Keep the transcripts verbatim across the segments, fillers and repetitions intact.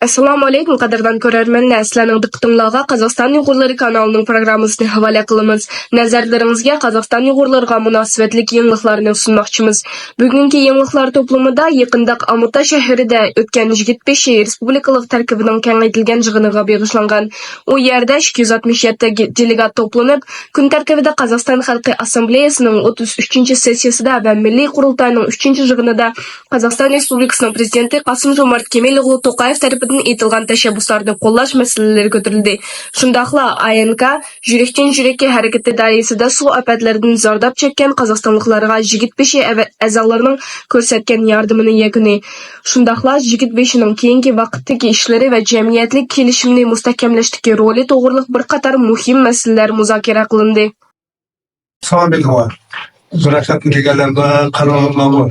ئەسسالامۇ ئەلەيكۇم، قەدىردان كۆرەرمەنلەر، سىلەرنىڭ دىققىتىڭلارغا قازاقىستان ئۇيغۇرلىرى كانالىنىڭ پروگراممىسىنى ھاۋالە قىلىمىز. نەزەرلىرىڭىزگە قازاقىستان ئۇيغۇرلىرىغا مۇناسىۋەتلىك يېڭىلىقلارنى سۇنماقچىمىز. بۈگۈنكى يېڭىلىقلار توپلىمىدا يېقىنداق ئامۇتا شەھىرىدە ئۆتكەن يىگىت بېشى رېسپۇبلىكىلىق تەركىبىنىڭ كېڭەيتىلگەن يىغىنىغا بېغىشلانغان. ئۇ يەردە ئىككى يۈز ئاتمىش يەتتە دېلېگات توپلىنىپ، كۈن تەرتىبىدە قازاقىستان خەلقى ئاسسامبلېيەسىنىڭ ئوتتۇز ئۈچىنچى سېسسىيەسىدە ۋە مىللىي قۇرۇلتاينىڭ ئۈچىنچى يىغىنىدا قازاقىستان رېسپۇبلىكىسىنىڭ پرېزىدېنتى قاسىم جومارت كېمىلئوغلى توقايېۋ تەرىپىدىن ئېيتىلغان تەشەببۇسلارنى قوللاش مەسىلىلىرى كۆتۈرۈلدى. شۇنداقلا ئا ئېن كا يۈرەكتىن يۈرەككە ھەرىكىتى دائىرىسىدە سۇ ئاپەتلىرىدىن زارداپ چەككەن قازاقىستانلىقلارغا يىگىت بېشى ئەۋە-، ئەزالىرىنىڭ كۆرسەتكەن ياردىمىنى يەكۈنى، شۇنداقلا يىگىت بېشىنىڭ كېيىنكى ۋاقىتتىكى ئىشلىرى ۋە جەمئىيەتلىك كېلىشىمنى مۇستەھكەملەشتىكى رولى توغرىلىق بىر قاتار مۇھىم مەسىلىلەر مۇزاكىرە قىلىندى. سالام بېرىڭلار. زىيارەتتىن كەلگەنلەرگە، قارىغانلارغا،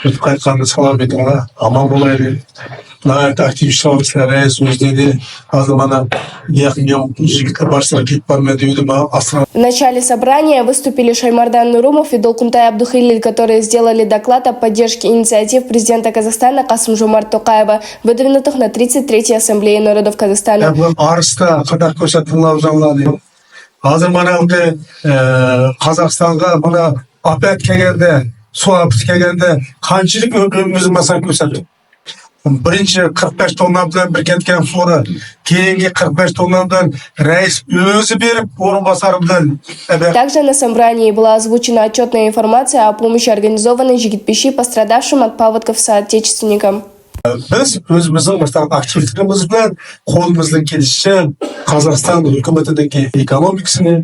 ئۆتۈپ قايتقاندا سالام بېرىڭلار. ئامان بولايلى. ناھايىتى ئاكتىپ ئىشلەۋاتىسىلەر، رەئىس ئۆزى دېدى. ھازىر مانا يېقىن يوق يىگىتلەر باشلىرى كېتىپ بارمايدۇ دېدى. مانا ئاسرا. В начале собрания выступили Шаймардан Нурумов и Долкунтай Абдухилил, которые сделали доклад о поддержке инициатив президента Казахстана Касым-Жомарт Токаева, выдвинутых на тридцать третьей Ассамблее народов Казахстана. بۇ ئارىسىدا قانداق كۆرسەتتىڭلار ئۆزۈڭلارنى؟ ھازىر مانا ئەمدى، ئە، قازاقىستانغا مانا ئاپەت كەلگەندە، سۇ ئاپىتى كەلگەندە قانچىلىك ئۆ-، ئۆزىمىزنى ماسا كۆرسەتتۇق. بىرىنچى قىرىق بەش توننا بىلەن بىر كەتكەن سۇنى كېيىنكى قىرىق بەش توننا بىلەن رەئىس ئۆزى بېرىپ ئورۇنباسارى بىلەن ئەبە- Также на собрании была озвучена отчетная информация о помощи, организованной жигитпиши пострадавшим от паводков соотечественникам. بىز ئۆزىمىزنىڭ مۇشۇنداق ئاكتىپلىقىمىز بىلەن قولىمىزدىن كېلىشىچە قازاقىستان ھۆكۈمىتىنىڭكى ئېكونومىكىسىنى،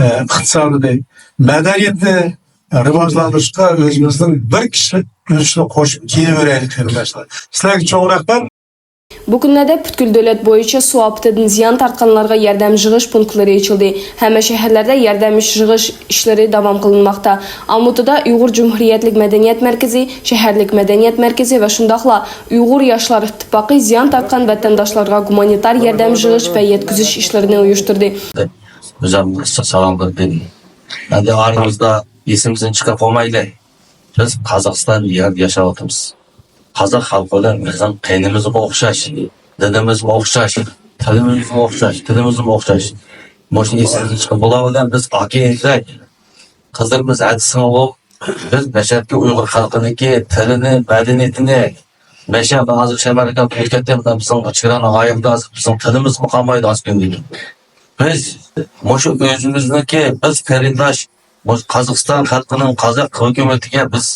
ئىقتىسادىنى، مەدەنىيەتنى راۋاجلاندۇرۇشقا ئۆزىمىزنىڭ بىر كىشىلىك ئۈلۈشىنى قوشۇپ كېلىۋېرەيلى، قېرىنداشلار. سىلەرگە چوڭ رەھمەت. بۇ كۈنلەردە پۈتكۈل دۆلەت بويىچە سۇ ئاپىتىدىن زىيان تارتقانلارغا ياردەم يىغىش پونكىتلىرى ئېچىلدى. ھەممە شەھەرلەردە ياردەم يىغىش ئىشلىرى داۋام قىلىنماقتا. ئالمۇتىدا ئۇيغۇر جۇمھۇرىيەتلىك مەدەنىيەت مەركىزى، شەھەرلىك مەدەنىيەت مەركىزى ۋە شۇنداقلا ئۇيغۇر ياشلار ئىتتىپاقى زىيان تارتقان ۋەتەنداشلارغا گۇمانىتار ياردەم يىغىش ۋە يەتكۈزۈش ئىشلىرىنى ئۇيۇشتۇردى. ئۆزۈم سالام بەردىم. ئەمدى ئارىمىزدا ئېسىمىزدىن چىقىرىپ قويمايلى. بىز قازاقىستان يەردە ياشاۋاتىمىز. قازاق خەلقى بىلەن بىزنىڭ قېنىمىزمۇ ئوخشاش، دىنىمىزمۇ ئوخشاش، تىلىمىزمۇ ئوخشاش، تىلىمىزمۇ ئوخشاش. مۇشۇ ئېسىمىزدىن چىقىپ بۇلار بىلەن بىز ئاكا-ئىنىدەك، قىزلىرىمىز ئەتىسىڭۇ بولۇپ، بىز مەشەدىكى ئۇيغۇر خەلقىنىڭكى تىلىنى، مەدەنىيىتىنى، مەشەدە ھازىر شەمەركان تۇرۇپ كەتتى، بىزنىڭ ئىچكىرىنىڭ ئايىمىدا بىزنىڭ تىلىمىزمۇ قالمايدۇ ئاز كۈندىن. بىز مۇشۇ ئۆزىمىزنىڭكى، بىز قېرىنداش، مۇشۇ قازاقىستان خەلقىنىڭ قازاق ھۆكۈمىتىگە بىز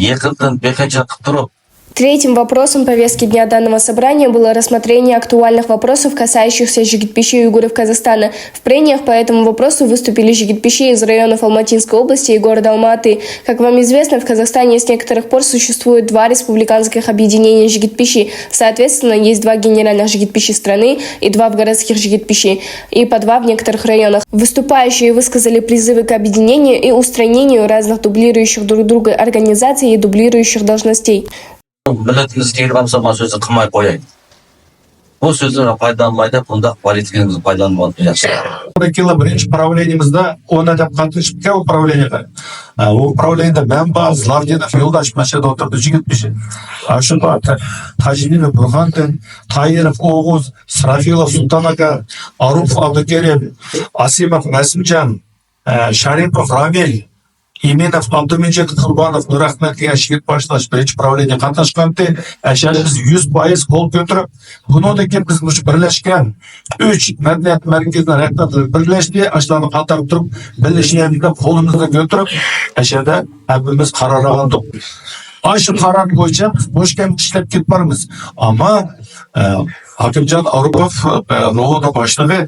يېقىندىن بېقىنچىلىق قىلىپ تۇرۇپ، Третьим вопросом повестки дня данного собрания было рассмотрение актуальных вопросов, касающихся жигитпиши уйгуров Казахстана. В прениях по этому вопросу выступили жигитпиши из районов Алматинской области и города Алматы. Как вам известно, в Казахстане с некоторых пор существует два республиканских объединения жигитпиши. Соответственно, есть два генеральных жигитпиши страны и два в городских жигитпиши, и по два в некоторых районах. Выступающие высказали призывы к объединению и устранению разных дублирующих друг друга организаций и дублирующих должностей. مىللىتىمىزگە كېلىدىغان بولسا، مانا سۆزنى قىلماي قوياي. بۇ سۆزدىن پايدىلانماي دەپ، بۇنداق پولىتىكىمىزنى پايدىلانمىغان ياخشى. بىرىنچى پراۋلېنىيىمىزدا ئون ئادەم قاتنىشىپتىكەن ئۇ پراۋلېنىيەگە. ئۇ پراۋلېنىيەدە مەن بار، زىلاۋدىنوف يولداش، مەشەدە ئولتۇردى، جىگىت بېشى. شۇنداق تاجىدىنوف بۇرھاندىن، تايىروف ئوغۇز، سىرافىلوف سۇلتان ئاكا، ئاروپوف ئابدۇكېرىم، ئاسىموف رەسىمجان، شەرىپوف رامىل، ئىمىنوف ئابدۇمىجىت، قۇربانوف نۇرئەخمەت دېگەن يىگىت باشلاش بىرىنچى پراۋلېنىيە قاتناشقانتى. ئەشەدە بىز يۈز پايىز قول كۆتۈرۈپ، بۇنىڭدىن كېيىن بىز مۇشۇ بىرلەشكەن ئۈچ مەدەنىيەت مەركىزىنىڭ رەھبەرلىرى بىرلەشتى. ئاشۇلارنى قاتارغا تۇرۇپ، بىرلىشىمىز دەپ قولىمىزنى كۆتۈرۈپ، ئەشەدە ھەممىمىز قارار ئالغانتۇق. ئاشۇ قارار بويىچە بىز بوش كەمگە ئىشلەپ كېتىپ بارىمىز. ئەمما، ئە، ھاكىمجان ئاروپوف، ئە، روھىنىڭ باشلىقى،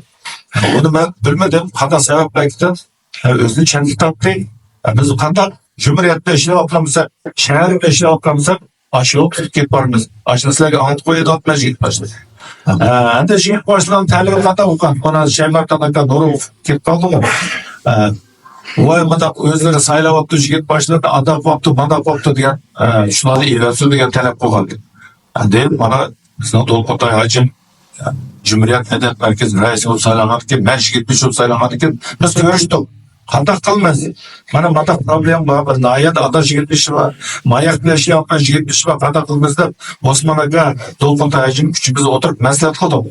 ئۇنى مەن بىلمىدىم، قانداق سەۋەبلەرگىدۇر. ھە، ئۆزىنى چەتكە تارتتى. ھە، بىز قانداق جۇمھۇرىيەتتە ئىشلەۋاتقان بولساق، شەھەردە ئىشلەۋاتقان بولساق، ئاشۇ يول تۇتۇپ كېتىپ بارىمىز. ئاشۇنى سىلەرگە ئاڭلىتىپ قوياي دەپ مەن يىگىت باشلىدى. ھە، ئەمدى يىگىت باشلىغان تەلىپى خاتا بولغان. مانا شەيمەردان ئاكا نۇرۇغۇپ كېتىپ قالدىغۇ. ھە، ۋاي، مۇنداق ئۆزلىرى سايلاۋاپتۇ، يىگىت باشلىرىنى ئانداق بوپتۇ، مانداق بوپتۇ دېگەن، ھە، شۇلارنى ئېۋەتسۇن دېگەن تەلەپ قىلغان. ئەمدى مانا بىزنىڭ دولقۇن ھاجىم جۇمھۇرىيەت مەدەنىيەت مەركىزى رەئىسى بولۇپ سايلانغاندىكىن، مەن يىگىت بېشى بولۇپ سايلانغاندىكىن، بىز كۆرۈشتۇق. قانداق قىلىمىز؟ مانا مانداق پروبلېما بار، بىر ناھىيەدە ئاداش يىگىت بېشى بار، ماياق بىلەن ئىشلەۋاتقان يىگىت بېشى بار، قانداق قىلىمىز دەپ ئوسمان ئاكا، دولقۇن تاجىم ئۈچىمىز ئولتۇرۇپ مەسلىھەت قىلدۇق.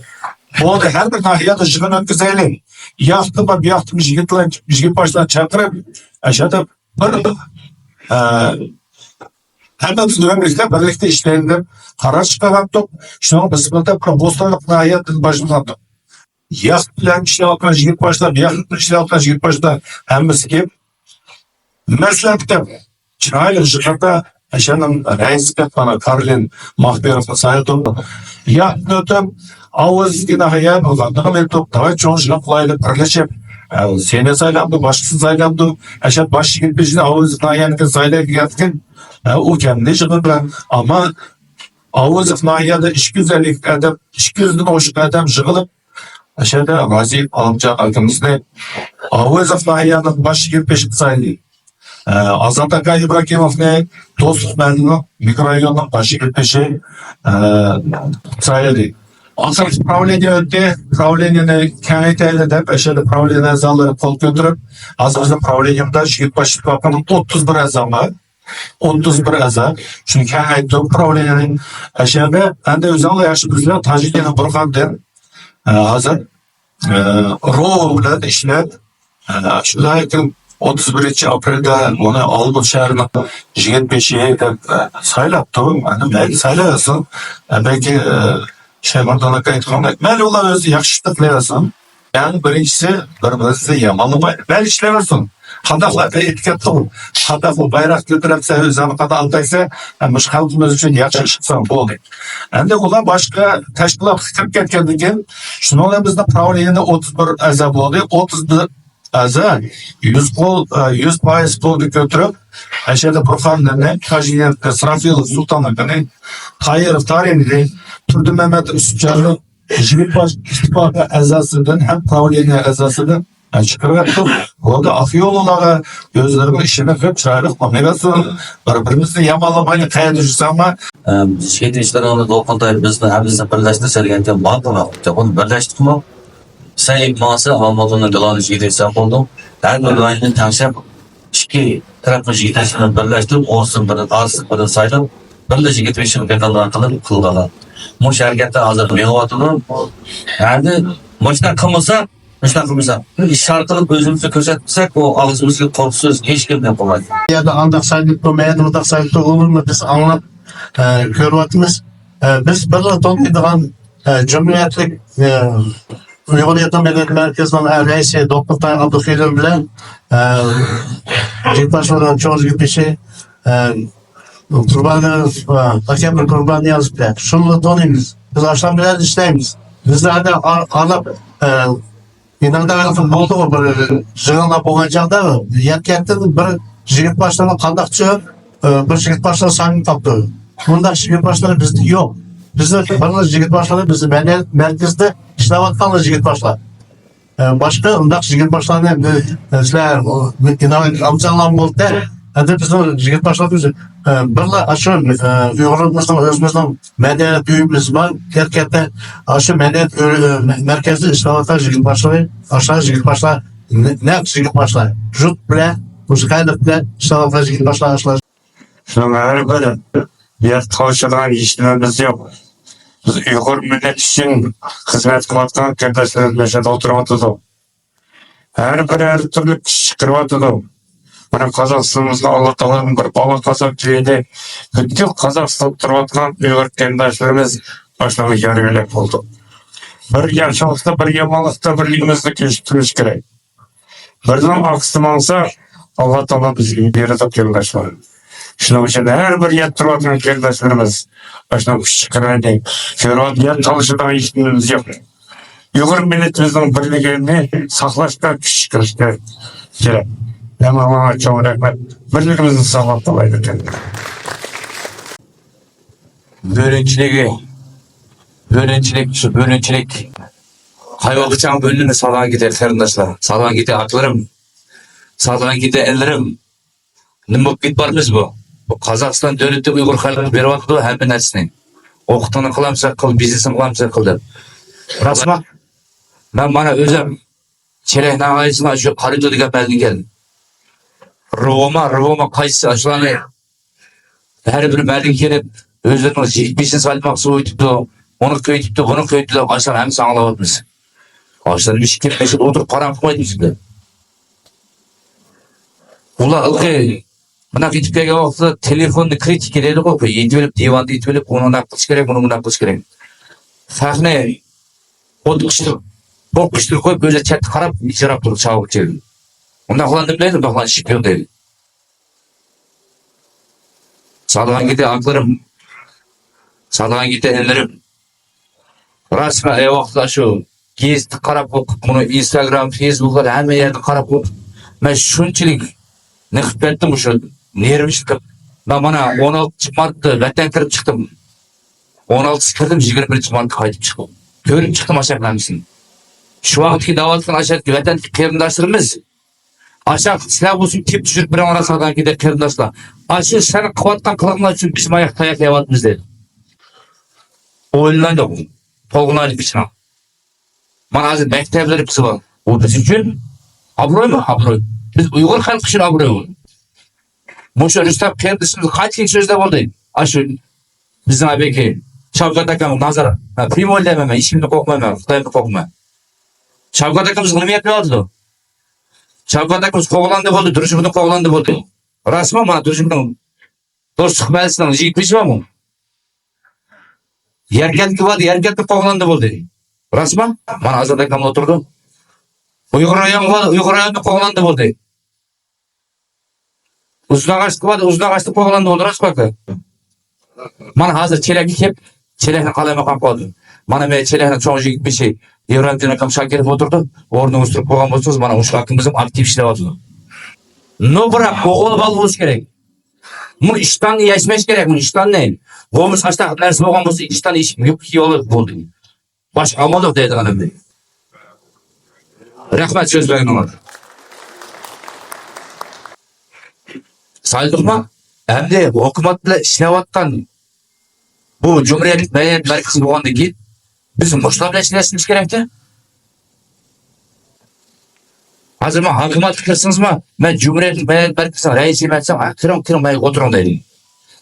بولدى، ھەر بىر ناھىيەدە يىغىن ئۆتكۈزەيلى. ياقتىمۇ، بۇ ياقتىمۇ يىگىتلەر، يىگىت باشلارنى چاقىرىپ، ئاشۇ يەردە بىر، ئە، ھەممىمىز بىرلىكتە، بىرلىكتە ئىشلەيلى دەپ قارار چىقارغانتۇق. شۇنىڭغا بىز بىر بوستانلىق ناھىيەدىن باشلىغانتۇق. ياق بىلەن ئىشلەۋاتقان يىگىت باشلار، ياق بىلەن ئىشلەۋاتقان يىگىت باشلار ھەممىسى كېلىپ مەسلىھەت قىلىپ، چىرايلىق يىغىندا ئەشەنىڭ رەئىسى دەپ مانا كارلىن ماخبېروفنى سايلىدۇق. ياقتىن ئۆتۈپ، ئاۋۇزدىكى ناھىيە بۇلارنىڭ مەكتۇب داۋاي چوڭ يىغىن قىلايلى، بىرلىشىپ، ئە، سېنى سايلامدۇ، باشقىسىنى سايلامدۇ، ئەشەت باش يىگىت بېشىنى ئاۋۇزدىكى ناھىيەنىڭكى سايلايدىكەن، ئە، ئۇ كەمدە يىغىندا. ئەمما ئاۋۇزلۇق ناھىيەدە ئىككى يۈز ئەللىك ئادەم، ئىككى يۈزدىن ئوشۇق ئادەم يىغىلىپ، ئەشەدە غازى ئالىمجان ئاكىمىزنى ئاۋۇزلۇق ناھىيەنىڭ باش يىگىت بېشىغا سايلىدى. ئە، ئازات ئاكا ئىبراھىموۋنى دوستلۇق مەھەللىنىڭ مىكرورايوننىڭ باش يىگىت بېشى، ئە، سايلىدى. ئاخىرقى پراۋلېنىيە ئۆتتى. پراۋلېنىيەنى كېڭەيتەيلى دەپ، ئەشەدە پراۋلېنىيە ئەزالىرى قول كۆتۈرۈپ، ھازىر بىزنىڭ پراۋلېنىيەمىزدە يىگىت باش ئىتتىپاقىنىڭ ئوتتۇز بىر ئەزا بار. ئوتتۇز بىر ئەزا. شۇنى كېڭەيتتۇق، پراۋلېنىيەنى ئەشەدە. ئەمدى ئۆزۈڭلار ياخشى بىلىسىلەر، تاجىدىن بۇرخاندىن، ئە، ھازىر، ئە، روۋ بىلەن ئىشلەپ، ئە، شۇ يەردىن ئوتتۇز بىرىنچى ئاپرېلدا ئۇنى ئالمۇت شەھىرىنىڭ يىگىت بېشى دەپ، ئە، سايلاپتۇ. ئەمدى مەيلى سايلاۋەرسۇن. ئە، بەلكى، ئە، شەيماردان ئاكا ئېيتقاندەك، مەيلى ئۇلار ئۆزى ياخشى ئىشلىق قىلىۋەرسۇن. يەنى بىرىنچىسى، بىر-بىرىمىزنى يامانلىمايلى. مەيلى ئىشلەۋەرسۇن. قانداقلا ئېيتىپ كەتتىغۇ. قانداقلا بايراق كۆتۈرەمسەن، ئۆزۈڭنى قانداق ئالدايسەن، ھە، مۇشۇ خەلقىمىز ئۈچۈن ياخشى ئىش قىلساڭ بولدى. ئەمدى ئۇلار باشقا تەشكىلاتقا كىرىپ كەتكەندىن كېيىن، شۇنىڭ بىلەن بىزنىڭ پراۋلېنىيەدە ئوتتۇز بىر ئەزا بولدى. ئوتتۇز بىر ئەزا يۈز قول، ئە، يۈز پايىز قولنى كۆتۈرۈپ، ئەشەدە بۇرخاننى، تاجىنى، ئىسرافىل سۇلتانلىقىنى، تايىر تارىننى، تۇردى مەمەت ئۈسۈپجاننى، يىگىت باش ئىتتىپاقى ئەزاسىدىن ھەم پراۋلېنىيە ئەزاسىدىن چىقىرىۋەتتۇق. بولدى، ئاق يوللۇلارغا ئۆزلىرىنىڭ ئىشىنى قىلىپ چىرايلىق قىلىۋەرسۇن. بىر-بىرىمىزنى يامانلىمايلى، قەيەردە يۈرسەڭمۇ. ئەم، شېھىت ئىشلىرىڭىزنى دولقۇن تايىپ بىزنى ھەممىمىزنى بىرلەشتۈرسە دېگەنكەن، ماقۇل ۋاقىتتا بۇنى بىرلەشتۇقمۇ؟ سەي ماڭسا، ئامادۇنى دىلانى شېھىت ئېيتسا بولدۇم. ھەر بىر رايوننى تەڭشەپ، ئىككى تەرەپنىڭ يېتەكچىلىرىنى بىرلەشتۈرۈپ، ئورۇسنى بىرىدىن، ئارىسىنى بىرىدىن سايلاپ، بىرلا يىگىت بېشىنى بىردىن قىلىپ قىلغان. مۇشۇ ھەرىكەتلەر ھازىر مېڭىۋاتىدۇ. ئەمدى مۇشۇنداق قىلمىساق، مۇشۇنداق قىلمىساق، بىر ئىشارە قىلىپ ئۆزىمىزنى كۆرسەتمىسەك، ئۇ ئاغزىمىزدىكى قورقۇق سۆز ھېچكىمدىن قالمايدۇ. يەردە ئانداق سايلاپتۇ، مەيەردە مۇنداق سايلاپتۇ، ئۇلارنى بىز ئاڭلاپ، ئە، كۆرۈۋاتىمىز. ئە، بىز بىرلا تونۇيدىغان، ئە، جۇمھۇرىيەتلىك، ئە، ئۇيغۇر يېقىن مەدەنىيەت مەركىزىنىڭ، ئە، رەئىسى دوكتور تايىن ئابدۇخېلىل بىلەن، ئە، جىگىتباشلىرىنىڭ چوڭ جىگىتبېشى، ئە، قۇربان، ئە، ئاكام قۇربان نىيازوف بىلەن شۇنىلا تونۇيمىز. بىز ئاشۇلار بىلەن ئىشلەيمىز. بىزلەردە ئا-، ئارىلاپ، ئە، ئىناندىغانلىقىم بولدىغۇ، بىر يىغىنلار بولغان چاغدا يەتكەنتىن بىر يىگىت باشلىرىنى قانداقچە، ئە، بىر يىگىت باشلار سانىنى تاپتۇردى. بۇنداق يىگىت باشلىرى بىزدە يوق. بىزدە بىر يىگىت باشلىرى بىزنىڭ مەدەنىيەت مەركىزىدە ئىشلەۋاتقان يىگىت باشلار. ئە، باشقا ئۇنداق يىگىت باشلارنى ئەمدى، ئە، سىلەر، ئۇ، ئىناۋەت ئامچاڭلام بولدى. ئەمدى بىزنىڭ يىگىت باشلىرىمىز، ئە، بىرلا ئاشۇ، ئە، ئۇيغۇرلىرىمىزنىڭ ئۆزىمىزنىڭ مەدەنىيەت ئۆيىمىز بار. ھەقىقەتەن ئاشۇ مەدەنىيەت ئۆ-، ئە، مە-، مەركەزدە ئىشلەۋاتقان يىگىت باشلىرى، ئاشۇ يىگىت باشلار، نە-، نەق يىگىت باشلار. جۇت بىلەن، مۇشۇ قەلب بىلەن ئىشلەۋاتقان يىگىت باشلار، ئاشۇلار. شۇنىڭ ھەر بىر يەر تالىشىدىغان ھېچنېمىمىز يوق. بىز ئۇيغۇر مىللىتى ئۈچۈن خىزمەت قىلىۋاتقان قېرىنداشلىرىمىز مەشەدە ئولتۇرۇۋاتىدۇ. ھەر بىر، ھەر تۈرلۈك كۈچ چىقىرىۋاتىدۇ. مانا، قازاقىستانىمىزغا ئاللا تائالادىن بىر بالا قازاق جىگىدى، پۈتكۈل قازاقىستاندا تۇرۇۋاتقان ئۇيغۇر قېرىنداشلىرىمىز ئاشۇلارغا يار يۆلەك بولدى. بىر ياخشىلىقتا، بىر يامانلىقتا بىرلىكىمىزنى كۆرسىتىۋېلىش كېرەك. بىرنىڭ ئارقىسىدا ماڭسا، ئاللا تائالا بىزگە بېرىدۇ، قېرىنداشلار. شۇنىڭ ئۈچۈن ھەر بىر يەتتە تۇرۇۋاتقان قېرىنداشلىرىمىز ئاشۇنداق كۈچ چىقىرايلى. كۆرۈۋاتىمىز، يەر تالىشىدىغان ھېچ نېمىمىز يوق. ئۇيغۇر مىللىتىمىزنىڭ بىرلىكىنى ساقلاشقا كۈچ چىقىرىش كېرەك. كېرەك. ھەممىڭلارغا چوڭ رەھمەت. بىرلىكىمىزنى ساقلاپ قالايلى. بۆلۈنچىلىكى، بۆلۈنچىلىك، شۇ بۆلۈنچىلىك. قايغۇغا چاڭ بۆلۈنۈپ سالغان كېتەر قېرىنداشلار، سالغان كېتەر ئاكىلىرىم، سالغان كېتەر ئەللىرىم. نېمە بولۇپ كېتىپ بارمىز بۇ؟ بۇ قازاقىستان دۆلىتى ئۇيغۇر خەلقىگە بېرىۋاتىدۇ ھەممە نەرسىنى. ئوقۇتقىنى قىلامسەن قىل، بىزنېسىنى قىلامسەن قىل دەپ. راستمۇ؟ مەن مانا ئۆزۈم چېلەك ناھىيەسىنىڭ شۇ قارىجو دېگەن مەھەللىگە كەلدىم. رىۋوما، رىۋوما قايسى ئاشۇلارنى ھەر بىر مەھەللىگە كېلىپ، ئۆزلىرىنىڭ يىگىرمە بېشىنى سايلىماقچى ئۆتۈپتۇ، ئۇنى قويۇپتۇ، بۇنى قويۇپتۇ دەپ ئاشۇلارنى ھەممىسىنى ئاڭلاۋاتىمىز. ئاشۇلار مۇشۇ كېلىپ مەشىدە ئولتۇرۇپ قاراپ قويدى بىزگە. ئۇلار ھېلىقى مۇنداق يېتىپ كەلگەن ۋاقتىدا تېلېفوندا كرىتىكا دەيدىغۇ، يېتىۋېلىپ، دىۋاندا يېتىۋېلىپ، ئۇنى مۇنداق قىلىش كېرەك، بۇنى مۇنداق قىلىش كېرەك. خەقنى ئوت قىستۇرۇپ، پوق قىستۇرۇپ قويۇپ، ئۆزى چەتتە قاراپ، ئىجراپ تۇرۇپ چاۋۇپ چىقىدۇ. ئۇنداقلارنى بىلەيلى، ئۇنداقلارنى ئىشىك يوق دەيلى. سادىغان گېتى ئاكىلىرىم، سادىغان گېتى ئىنىلىرىم. راستمۇ، ئەي ۋاقىتلار شۇ گېزىتكە قاراپ ئوقۇپ، بۇنى ئىنستاگرام، فېيسبۇكلار ھەممە يەردە قاراپ ئوقۇپ، مەن شۇنچىلىك نېقىپ كەتتىم، شۇ نېرۋىم چىقىپ. مەن مانا ئون ئالتىنچى مارتتا ۋەتەنگە كىرىپ چىقتىم. ئون ئالتىسى كىردىم، يىگىرمە بىرىنچى مارتتا قايتىپ چىقتىم. كۆرۈپ چىقتىم ئاشۇ ھەممىسىنى. شۇ ۋاقىتتىكى دەۋاتقان ئاشۇ ۋەتەندىكى قېرىنداشلىرىمىز، ئاشۇ سىلەر بولسۇن كېلىپ چۈشۈرۈپ بېرىڭلار سادىغان گېتى قېرىنداشلار. ئاشۇ سەن قىلىۋاتقان قىلىقلار ئۈچۈن بىز ماياق تاياق يەۋاتىمىز دەيدۇ. ئويلىنايلى، تولغىنايلى ئىچىڭ. مانا ھازىر مەكتەپلىرى بىز بار. ئۇ بىز ئۈچۈن ئابرۇيمۇ؟ ئابرۇي. بىز ئۇيغۇر خەلقى ئۈچۈن ئابرۇي ئۇ. مۇشۇ رۇستەم قېرىندىشىمىز قانچىلىك سۆزلەپ بولدى. ئاشۇ بىزنىڭ ئەبەكى شاۋكەت ئاكام نازار. مەن پرياموي دەيمەن، مەن ھېچكىمدىن قورقمايمەن، خۇدايدىن قورقىمەن. شاۋكەت ئاكىمىز نېمە گەپ قىلىۋاتىدۇ؟ شاۋكەت ئاكىمىز قوغلاندى بولدى، دۇرۇشۇمدىن قوغلاندى بولدى. راستمۇ؟ مانا دۇرۇشۇمنىڭ دوستلۇق مەھەللىسىنىڭ يىگىرمە بېشى بارمۇ؟ يەركەنتكە باردى، يەركەنتتە قوغلاندى بولدى. راستمۇ؟ مانا ئازادە ئاكام ئولتۇرىدۇ. ئۇيغۇر رايونى بار، ئۇيغۇر رايونىدا قوغلاندى بولدى. ئۇزۇنئاغاچتا بار، ئۇزۇنئاغاچتا قوغلاندى بولدى، راست ئاكا. مانا ھازىر چېلەككە كېلىپ، چېلەكنى قالايمىقان قىلىۋاتىدۇ. مانا مەن چېلەكنىڭ چوڭ يىگىت بېشى ئىبراھىمدىن ئاكام شاكىروف ئولتۇرىدۇ. ئورنىغا ئولتۇرۇپ قويغان بولسىڭىز، مانا مۇشۇ ئاكىمىزمۇ ئاكتىپ ئىشلەۋاتىدۇ. نو، بىراق ئوغۇل بالا بولۇش كېرەك. بۇ ئىشتاننى يەشمەش كېرەك، بۇ ئىشتاننى. بولمىسا ئاشۇنداق نەرسە بولغان بولسا، ئىشتان ئېشىپ يۈك يولى بولدى. باشقا ئامال يوق دەيدىغان ئەمدى. رەھمەت سۆز بەرگىنىڭلارغا. سايلىدۇقما؟ ئەمدى ھۆكۈمەت بىلەن ئىشلەۋاتقان بۇ جۇمھۇرىيەتلىك مەدەنىيەت مەركىزى بولغاندىن كېيىن بىز مۇشۇلار بىلەن ئىشلەشىمىز كېرەكتى. ھازىر مانا ھاكىمىيەتكە كىرسىڭىزمۇ، مەن جۇمھۇرىيەتلىك مەدەنىيەت مەركىزىنىڭ رەئىسىمەن دېسەم، ھە، كىرىڭ، كىرىڭ، مانا ئولتۇرۇڭ دەيدۇ.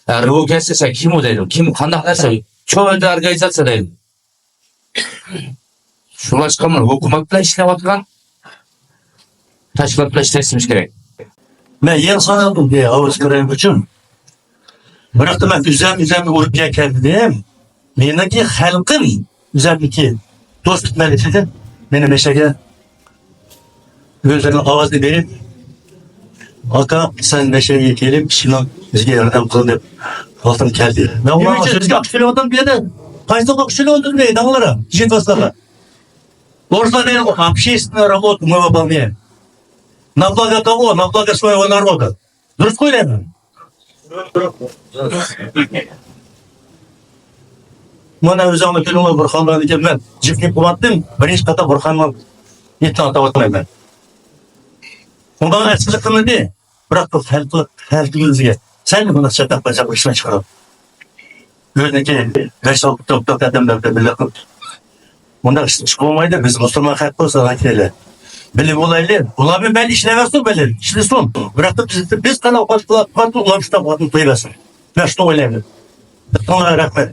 ھە، رىۋو كەلسە، سەن كىم ئۇ دەيدۇ. كىم، قانداق نەرسە؟ چوڭ ئورگانىزاتسىيە دەيدۇ. شۇڭلاشقا مانا ھۆكۈمەت بىلەن ئىشلەۋاتقان تەشكىلات بىلەن ئىشلەشىمىز كېرەك. مەن يېڭى سايلاندىم، ئاۋاز كىرەي ئۈچۈن. بىراق مەن ئۆزۈم، ئۆزۈمنى ئۇرۇپ كەلدىم. مېنىڭكى خەلقىم، ئۆزۈمنىڭكى دوستلۇق مەجلىسىدە مېنى مەشەگە ئۆزلىرىنىڭ ئاۋازىنى بېرىپ، ئاكا، سەن مەشەگە كېلىپ، كىشىنىڭ بىزگە ياردەم قىل دەپ ۋاقتىم كەلدى. مەن ئۇلارغا سۆزگە ئاق سۆزلەۋاتىمەن بۇ يەردە. قايسى قوق سۆزلەۋاتىدۇ دەيدىڭلار، جىت باسلىقى. Можно ли общественную работу мы выполняем? На благо кого? На благо своего народа. دۇرۇس قويۇلىمەن. مانا ئۆزۈڭلار كۆرۈڭلار، بۇرخانلارنى مەن جىپنى قىلىۋاتتىم، بىرىنچى قاتا بۇرخاننىڭ ئېتىنى ئاتاۋاتىمەن مەن. ئۇنىڭ ئەسلى قىلىندى، بىراق بۇ خەلق، خەلقىمىزگە سەل مۇناسىۋەت تاپمىساق ئىشمەن چىقىرىپ. ئۆزىنىڭكى بەش-ئالتە توپ توپ ئادەملەر بىلەن بىللە قىلىپ مۇنداق ئىش چىقىپ بولمايدۇ. بىز مۇسۇلمان خەلق بولساق، ئايتايلى. بىلىپ بولايلى. ئۇلار بىلەن مەيلى ئىشلەۋەرسۇن، بىللە ئىشلىسۇن. بىراق بىز، بىز قانداق ئوقۇت قىلىۋاتقان، ئۇلار شۇنداق ۋاقىتنى قويۇۋەرسۇن. مەن شۇنى ئويلايمەن. دىققىتىڭلارغا رەھمەت.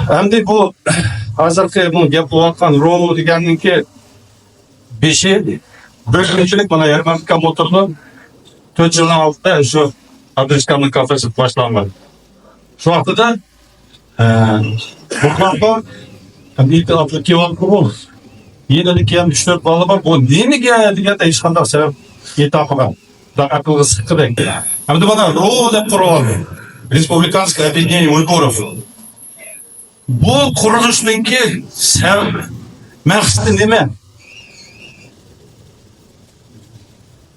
ئەمدى بۇ ھازىرقى بۇ گەپ قىلىۋاتقان رومو دېگەننىڭكى بېشى بۆلگۈنچىلىك مانا يەرمەنكە ئولتۇرىدۇ. تۆت يىلنىڭ ئالدىدا شۇ ئابدۇرېشىت ئاكامنىڭ كافېسى باشلانغان. شۇ ۋاقتىدا، ئە، بۇ قاپا ئىنتىلابلىق كېلىۋاتىدۇ. يېنىدا كېلىپ ئۈچ تۆت بالا بار. بۇ نېمىگە دېگەندە ھېچقانداق سەۋەب ئېيتالمىغان. بۇنداق ئەقىلگە سىققۇدەك. ئەمدى مانا رو دەپ قۇرۇۋالدى. Республиканское объединение уйгуров. بۇ قۇرۇلۇشنىڭكى سەۋەبى، مەقسىتى نېمە؟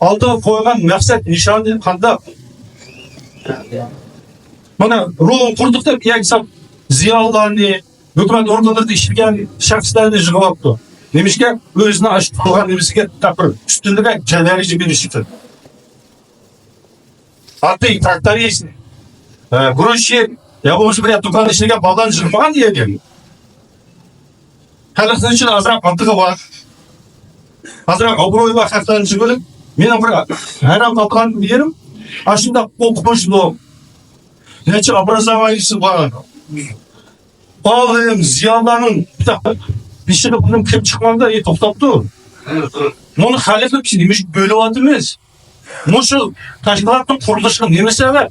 ئالدىغا قويغان مەقسەت نىشانى قانداق؟ مانا، رو قۇردۇق دەپ يەكسان زىيالىيلارنى، ھۆكۈمەت ئورگانلىرىدا ئىشلىگەن شەخسلەرنى يىغىۋاپتۇ. نېمىشقا؟ ئۆزىنىڭ ئاشۇ قىلغان نېمىسىگە تەپرىر، ئۈستۈنلۈك دەرىجە بېرىش ئۈچۈن. ئاددىي تراكتورىست، ئە، گرۇزچىك، يا بولمىسا بىر دۇكاندا ئىشلىگەن بالىلارنى يىغمىغان دېگەن. خەلقنىڭ ئىچىدە ئازراق ئاتىقى بار، ئازراق ئابرۇيى بار خەلقلەرنى يىغىۋېلىپ، مېنىڭ بىر ھەيران قالغان يېرىم، ئاشۇنداق ئوقۇمۇشلۇق، نەچچە ئابرازلانغان ئىشى بار، ئالىم، زىيالىيلارنىڭ بېشىغا بۇنىڭ كىرىپ چىققاندا، ئى، توختاپتۇ. بۇنى خەلقنىڭ ئىچىدە نېمە ئۈچۈن بۆلۈۋاتىمىز؟ مۇشۇ تەشكىلاتنىڭ قۇرۇلۇشىغا نېمە سەۋەب؟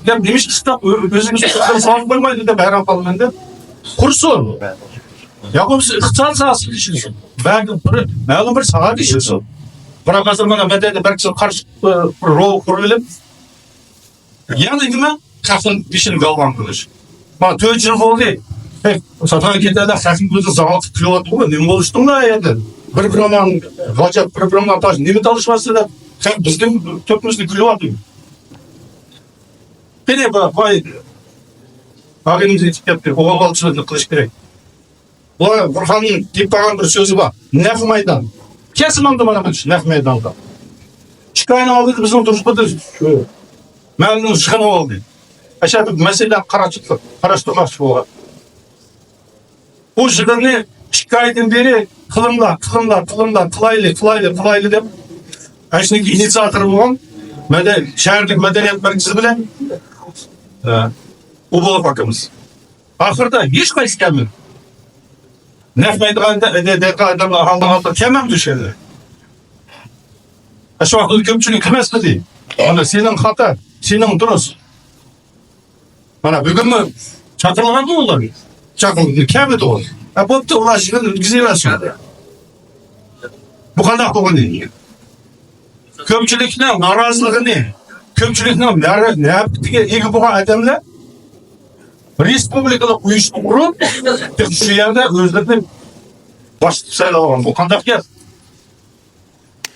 دەپ نېمە ئىشقا ئۆ-، ئۆزىمىزنى سالىپ قويمايدۇ دەپ ھەيران قالىمەن دەپ. قۇرسۇن. يا بولمىسا ئىقتىساد ساھەسىدە ئىشلىسۇن. بەلكى بىر، مەلۇم بىر ساھەدە ئىشلىسۇن. بىراق ھازىر مانا مەدەنىيەت بەرگىسىگە قارشى، ئە، بىر روھ قۇرۇۋېلىپ، يەنە نېمە؟ خەقنىڭ بېشىنى گالۋان قىلىش. مانا تۆت يىل بولدى. ھەي، ساتقان كېتەلەر خەقنىڭ كۆزىنى زاۋال قىلىپ كۈلۈۋاتىدىغۇ، نېمە بولۇشتۇڭلار ئەدە؟ بىر بىرىڭلارنى غاجاپ، بىر بىرىڭلارنى تاش، نېمە تالىشىۋاتىسىلەر؟ خەق بىزنىڭ تۆپىمىزنى كۈلۈۋاتىدۇ. قېنى، باي، ئاغىنىمىز ئېيتىپ كەتتى، ئوغۇل بالىچىلىقنى قىلىش كېرەك. بۇ بۇرھاننىڭ دېيىپ قالغان بىر سۆزى بار. نەق مەيدان. كەسمەڭدە مانا بىر نەق مەيداندا. ئىككى ئاينىڭ ئالدىدا بىزنىڭ تۇرۇشقىدا شۇ مەھەللىنىڭ يىغىنى بولدى. ئەشەدە مەسىلە قاراشتۇرماقچى بولغان. بۇ يىغىننى ئىككى ئايدىن بېرى قىلىڭلار، قىلىڭلار، قىلىڭلار، قىلايلى، قىلايلى، قىلايلى دەپ، ئەشنىڭ ئىنىتسىياتورى بولغان مەدە-، شەھەرلىك مەدەنىيەت مەركىزى بىلەن، ئە، ئۇ بولۇپ ئاكىمىز. ئاخىرىدا ھېچقايسى كەلمىدى. نەق مەيداندا ئادەملەر ھالدا كەلمەمدۇ شۇ يەردە؟ شۇ ۋاقىتتا كۆپچىلىك كىرمەس ئىدى. ئانا سېنىڭ خاتا، سېنىڭ دۇرۇس. مانا بۈگۈنمۇ چاقىرىلغاندۇ ئۇلار؟ چاقىرىلدى، كەلمىدى ئۇلار. ھە، بوپتۇ، ئۇلار يىغىن ئۆتكۈزۈۋەرسۇن. بۇ قانداق بولغىنى؟ كۆپچىلىكنىڭ نارازىلىقىنى، كۆپچىلىكنىڭ نەر-، نەپرىتىگە ئىگە بولغان ئادەملەر رېسپۇبلىكىلىق ئۇيۇشما قۇرۇپ، شۇ يەردە ئۆزلىرىنى باشلىق سايلىۋالغان. بۇ قانداق گەپ؟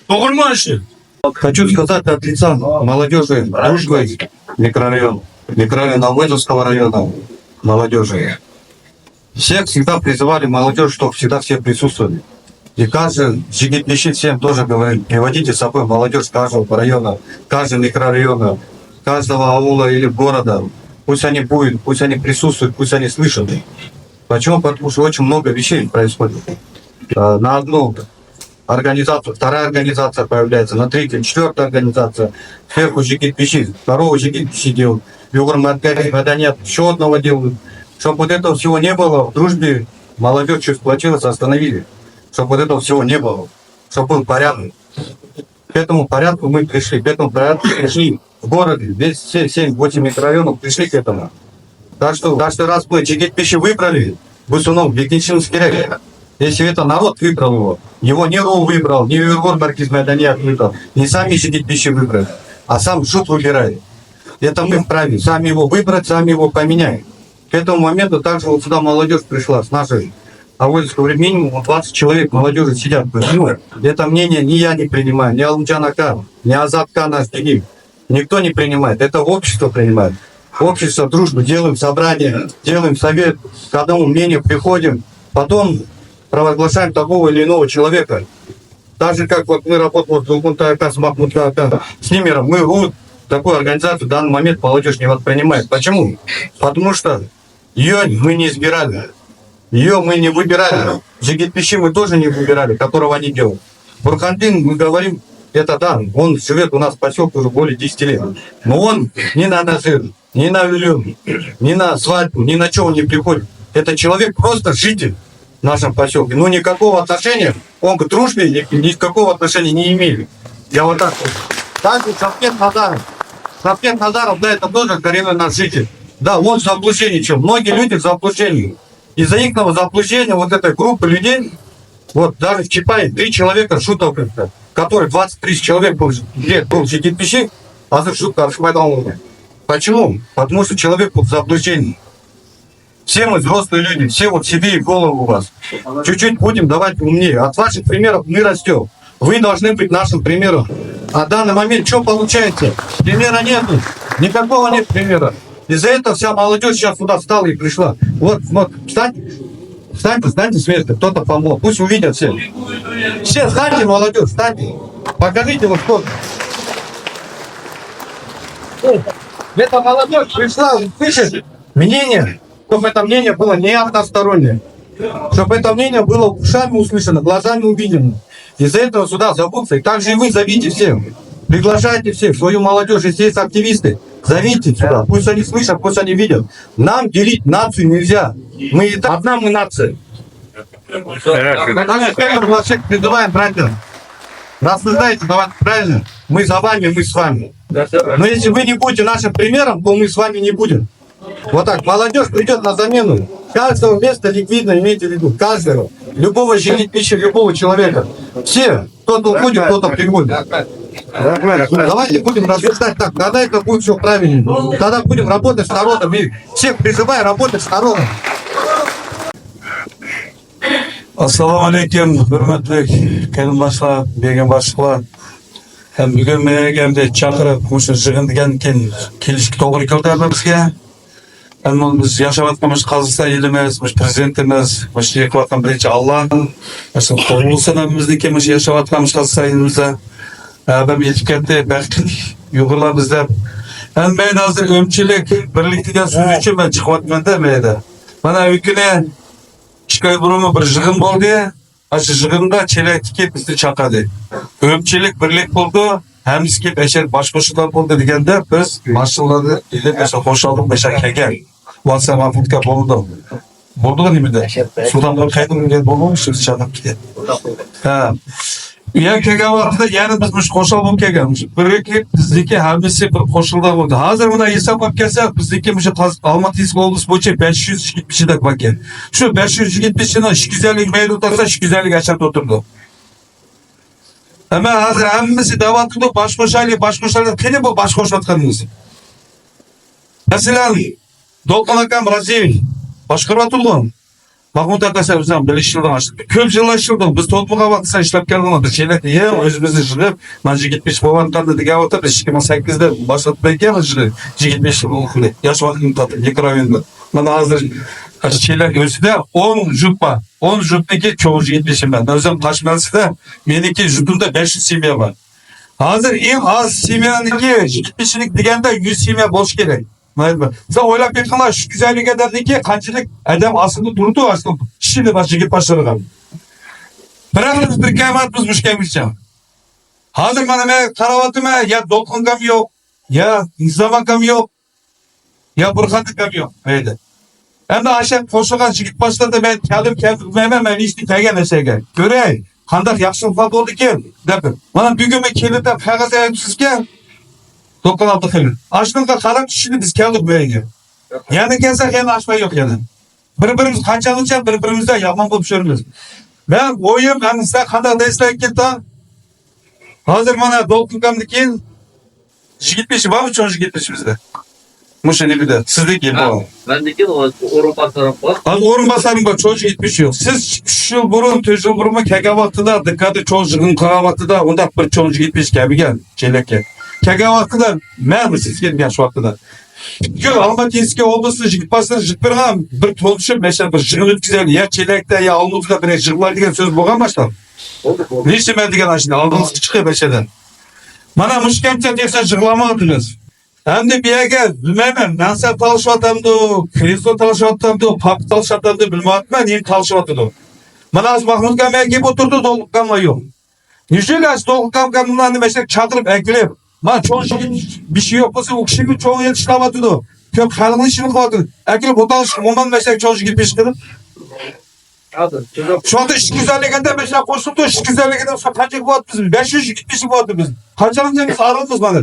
توغرىمۇ ئاشۇ؟ Хочу сказать от лица молодежи Дружбы микрорайон, микрорайон Авойдовского района молодежи. Всех всегда призывали молодежь, чтобы всегда все присутствовали. И каждый жигит пищит, всем тоже говорит, приводите с собой молодежь каждого района, каждого микрорайона, каждого аула или города. Пусть они будут, пусть они присутствуют, пусть они слышат. Почему? Потому что очень много вещей происходит. Э, На одну организацию, вторая организация появляется, на третью, четвертая организация. Сверху жигит пищит, второго жигит пищит делают. Югор Маткари, Маданьят, еще одного делают. Чтобы вот этого всего не было, в Дружбе молодежь чуть сплотилась, остановили. Чтобы вот этого всего не было, чтобы был порядок. К этому порядку мы пришли, к этому порядку пришли. В городе, весь, все семь-восемь микрорайонов пришли к этому. Так что каждый раз мы жигит пищит выбрали, в основном Викинчинский район. Если это народ выбрал его, его не РУ выбрал, не Югор Маркиз Маданьят выбрал, не сами жигит пищит выбрали, а сам жут выбирает. Это мы вправе сами его выбрать, сами его поменять. К этому моменту также вот сюда молодежь пришла с нашей Авойского времени, вот двадцать человек молодежи сидят. Почему? Это мнение ни я не принимаю, ни Алымджан Ака, ни Азат Ка, наш Дигим. Никто не принимает, это общество принимает. Общество Дружбы, делаем собрание, делаем совет, к одному мнению приходим. Потом провозглашаем такого или иного человека. Так же, как вот мы работаем с Дулкунтаевкой, с Махмуткаевкой, с Нимером, мы вот такую организацию в данный момент молодежь не воспринимает. Почему? Потому что ее мы не избирали, ее мы не выбирали. Жигитпиши мы тоже не выбирали, которого они делают. Бурхандин, мы говорим, это да, он живет у нас в поселке уже более десяти лет. Но он ни на Назыр, ни на Вилюм, ни на свадьбу, ни на что он не приходит. Это человек просто житель в нашем поселке. Но никакого отношения он к Дружбе ни- никакого отношения не имеет. Я вот так вот. Также Шавкет Назаров. Шавкет Назаров, да, это тоже коренной наш житель. Да, он в заблуждении, что многие люди в заблуждении. Из-за ихнего заблуждения вот этой группы людей, вот даже в Чапае три человека шутов, которые двадцать три человек был, лет был жигитпиши, а за шут карышмайды. Почему? Потому что человек был в заблуждении. Все мы взрослые люди, все вот седые головы у вас. Чуть-чуть будем давать умнее. От ваших примеров мы растем. Вы должны быть нашим примером. А в данный момент что получается? Примера нету. Никакого нет примера. Из-за этого вся молодежь сейчас сюда встала и пришла. Вот, вот, встаньте. Встаньте, встаньте с места. Кто-то помог. Пусть увидят все. Все встаньте, молодежь, встаньте. Покажите, вот кто. Эта молодежь пришла, пишет мнение, чтобы это мнение было не одностороннее. Чтобы это мнение было ушами услышано, глазами увидено. Из-за этого сюда зовутся. И также и вы зовите всех. Приглашайте всех, свою молодежь, если есть активисты, зовите сюда. Пусть они слышат, пусть они видят. Нам делить нацию нельзя. Мы и так одна мы нация. Э, Конечно, первый главчик призываем, братья. Рассуждайте, давайте правильно. Мы за вами, мы с вами. Но если вы не будете нашим примером, то мы с вами не будем. Вот так. Молодежь придет на замену. Каждого места ликвидно, имейте в виду. Каждого. Любого жигитмича, любого человека. Все. Кто-то уходит, кто-то приходит. Давайте будем рассуждать так. Тогда это будет все правильно. Тогда будем работать с народом. И всех призываю работать с народом. ئەسسالامۇ ئەلەيكۇم، ھۆرمەتلىك قېرىنداشلار، بەرگەن باشلىقلار. ھەم بۈگۈن مېنى ئەمدى چاقىرىپ، مۇشۇ يىغىن دېگەندىن كېيىن كېلىشكە توغرا كەلدى ھەممىمىزگە. ئەمما بىز ياشاۋاتقان مۇشۇ قازاقىستان ئېلىمىز، مۇشۇ پىرېزىدېنتىمىز، مۇشۇ يېقىۋاتقان بىرىنچى ئاللا، مۇشۇ قوغۇلسۇن ھەممىمىزنىڭكى مۇشۇ ياشاۋاتقان مۇشۇ قازاقىستان ئېلىمىزدە. ھەم ئېيتىپ كەتتى، بەختلىك ئۇيغۇرلار بىز دەپ. ئەمما مەن ھازىر ئۈمچىلىك بىرلىك دېگەن سۆز ئۈچۈن مەن چىقىۋاتىمەن-دە مەيدە. مانا ئۆكۈنە ئىككى ئاي بۇرۇنمۇ بىر يىغىن بولدى. ئاشۇ يىغىندا چېلەكتىكى بىزنى چاقىردى. ئۈمچىلىك بىرلىك بولدى، ھەممىسى كېلىپ ئەشەددىي باش قوشۇنلار بولدى دېگەندە، بىز باشلىقلارنى ئېلىپ، مەسىلەن، خۇشاللىق بەشەر كەلگەن. ۋاتساپ ئاپۇتكا بولدى. بولدىغۇ نېمىدە؟ سۇلتان بىر قايتىپ كەلگەن بولدىغۇ، شۇ چاقىرىپ كەلگەن. ھە. ئۇ يەرگە كەلگەن ۋاقتىدا يەنە بىز مۇشۇ خۇشال بولۇپ كەلگەن. مۇشۇ بىرلىكى بىزنىڭكى ھەممىسى بىر قوشۇنلار بولدى. ھازىر مۇنداق ھېسابلاپ كەلسەك، بىزنىڭكى مۇشۇ قاز-، ئالماتا يېزا ئوبلاستى بويىچە بەش يۈز يىگىرمە بەش دەك باركەن. شۇ بەش يۈز يىگىرمە بەشنىڭ ئىككى يۈز ئەللىك مەيدە ئولتۇرسا، ئىككى يۈز ئەللىك ئەشەددە ئولتۇرىدۇ. ئەمما ھازىر ھەممىسى دەۋاتىدۇ، باش قوشايلى، باش قوشايلى. قېنى بۇ باش قوشۇۋاتقىنىڭىز؟ مەسىلەن، دولقۇن ئاكام رازىيېۋ باشقۇرۇۋاتىدىغۇ. ماخمۇت ئاكا، سەن ئۆزۈڭ بىر ئىشلىدىڭ، كۆپ يىللار ئىشلىدىڭ. بىز تولۇقلىغان ۋاقىتتا سەن ئىشلەپ كەلدىڭ. بىز چېلەك يېڭى ئۆزىمىزنى يىغىپ، مانا يىگىرمە بەش بولۇۋاتقاندا دېگەن ۋاقىتتا بىز ئىككى مىڭ سەككىزدە باشلاپ بەرگەن، يىگىرمە بەش يىل بولغىلى. ياش ۋاقتىمدىن تارتىپ، يېقىن رايوندا. مانا ھازىر چېلەك ئۆزىدە ئون جۈپ بار. ئون جۈپنىڭكى چوڭ يىگىرمە بەشى مەن. ئۆزۈم قاش مەنسىدە مېنىڭكى جۈپۈمدە بەش يۈز سېميا بار. ھازىر ئەڭ ئاز سېميانىڭكى يىگىرمە بەشلىك دېگەندە يۈز سېميا بولۇشى كېرەك. سىلەر ئويلاپ بېقىڭلار، ئىككى يۈز ئەللىك ئادەمنىڭكى قانچىلىك ئادەم ئاستىدا تۇرىدۇ، ئاستىدا ئىشىنى باشلىقى باشلىغان. بىراق بىز بىر كەلمەپمىز مۇشۇ كەلگۈچە. ھازىر مانا مەن قاراۋاتىمەن، يا دولقۇن ئاكام يوق، يا نىزام ئاكام يوق، يا بۇرھان ئاكام يوق مەيدە. ئەمدى ئاشۇ قوشۇلغان يىگىت باشلىرىدا مەن كەلدىم، كەلدىم دېمەيمەن، مەن ھېچنى كەلگەن نەرسىگە. كۆرەي، قانداق ياخشىلىقلار بولدىكىن دەپ. مانا بۈگۈن مەن كېلىپ دەپ قەغەز ئەۋەتىپسىزكەن. دوكلات قىلىپ. ئاشۇنىڭغا قاراپ چۈشىدى، بىز كەلدۇق بۇ يەرگە. يەنە كەلسەك يەنە ئاشۇنداق يوق يەنە. بىر-بىرىمىز قانچە ئالغۇچە بىر-بىرىمىزدە يامان بولۇپ يۈرىمىز. مەن ئويۇم ئەمدى سىلەر قانداق دەيسىلەر كېيىن. ھازىر مانا دولقۇن ئاكامدىن كېيىن يىگىرمە بەشى بارمۇ چوڭ يىگىرمە بەشى بىزدە؟ مۇشۇ نېمىدە؟ سىزدىكى بۇ. مەندىكى ئورۇنباسارىم بار. ھازىر ئورۇنباسارىم بار، چوڭ يىگىرمە بەشى يوق. سىز ئۈچ يىل بۇرۇن، تۆت يىل بۇرۇنمۇ كەلگەن ۋاقتىدا، دېكادىر چوڭ يىغىن قىلغان ۋاقتىدا ئۇنداق بىر چوڭ يىگىرمە بەش كەلمىگەن چېلەككە. كەلگەن ۋاقتىدا مەن سىز كەلگەن شۇ ۋاقتىدا. بۈگۈن ئالماتا يېزىسى ئوبلاستى يىگىت باشلىرى يىغىپ بېرىڭ، بىر تونۇشۇپ، مەسىلەن، بىر يىغىن ئۆتكۈزەيلى، يا چېلەكتە، يا ئالمۇتىدا بىر يىغىلار دېگەن سۆز بولغان باشتا. نېمە دېگەن ئاشۇنى ئالدىڭىزغا چىقىپ ئەشەدە. مانا مۇشۇ كەمچە دېسە يىغلامايتىمىز. ئەمدى بۇ يەرگە بىلمەيمەن، مەنسەپ تالىشىۋاتامدۇ، كرېسلو تالىشىۋاتامدۇ، پاپا تالىشىۋاتامدۇ، بىلمەيمەن، نېمە تالىشىۋاتىدۇ. مانا ھازىر ماخمۇت ئاكام ئەگىپ ئولتۇردى، دولقۇن ئاكاملا يوق. نېمىشقا ئاشۇ دولقۇن ئاكاملارنى مەشەگە چاقىرىپ ئەكېلىپ، مانا چوڭ يىگىت بېشى يوق بولسا، ئۇ كىشىمۇ چوڭ يىگىت ئىشلەۋاتىدۇ. كۆپ خەلقنىڭ ئىشىنى قىلىۋاتىدۇ. ئەكېلىپ ئوتاقلىشىپ بولمامدۇ مەشەگە چوڭ يىگىت بېشى قىلىپ؟ شۇ ۋاقىتتا ئىككى يۈز ئەللىك ئادەم مەشەگە قوشۇلدى. ئىككى يۈز ئەللىك ئادەم قانچە بولۇۋاتىپمىز؟ بەش يۈز يىگىت بېشى بولۇۋاتىپمىز. قانچىلىك ئادەممىز ئايرىلدىمىز مانا.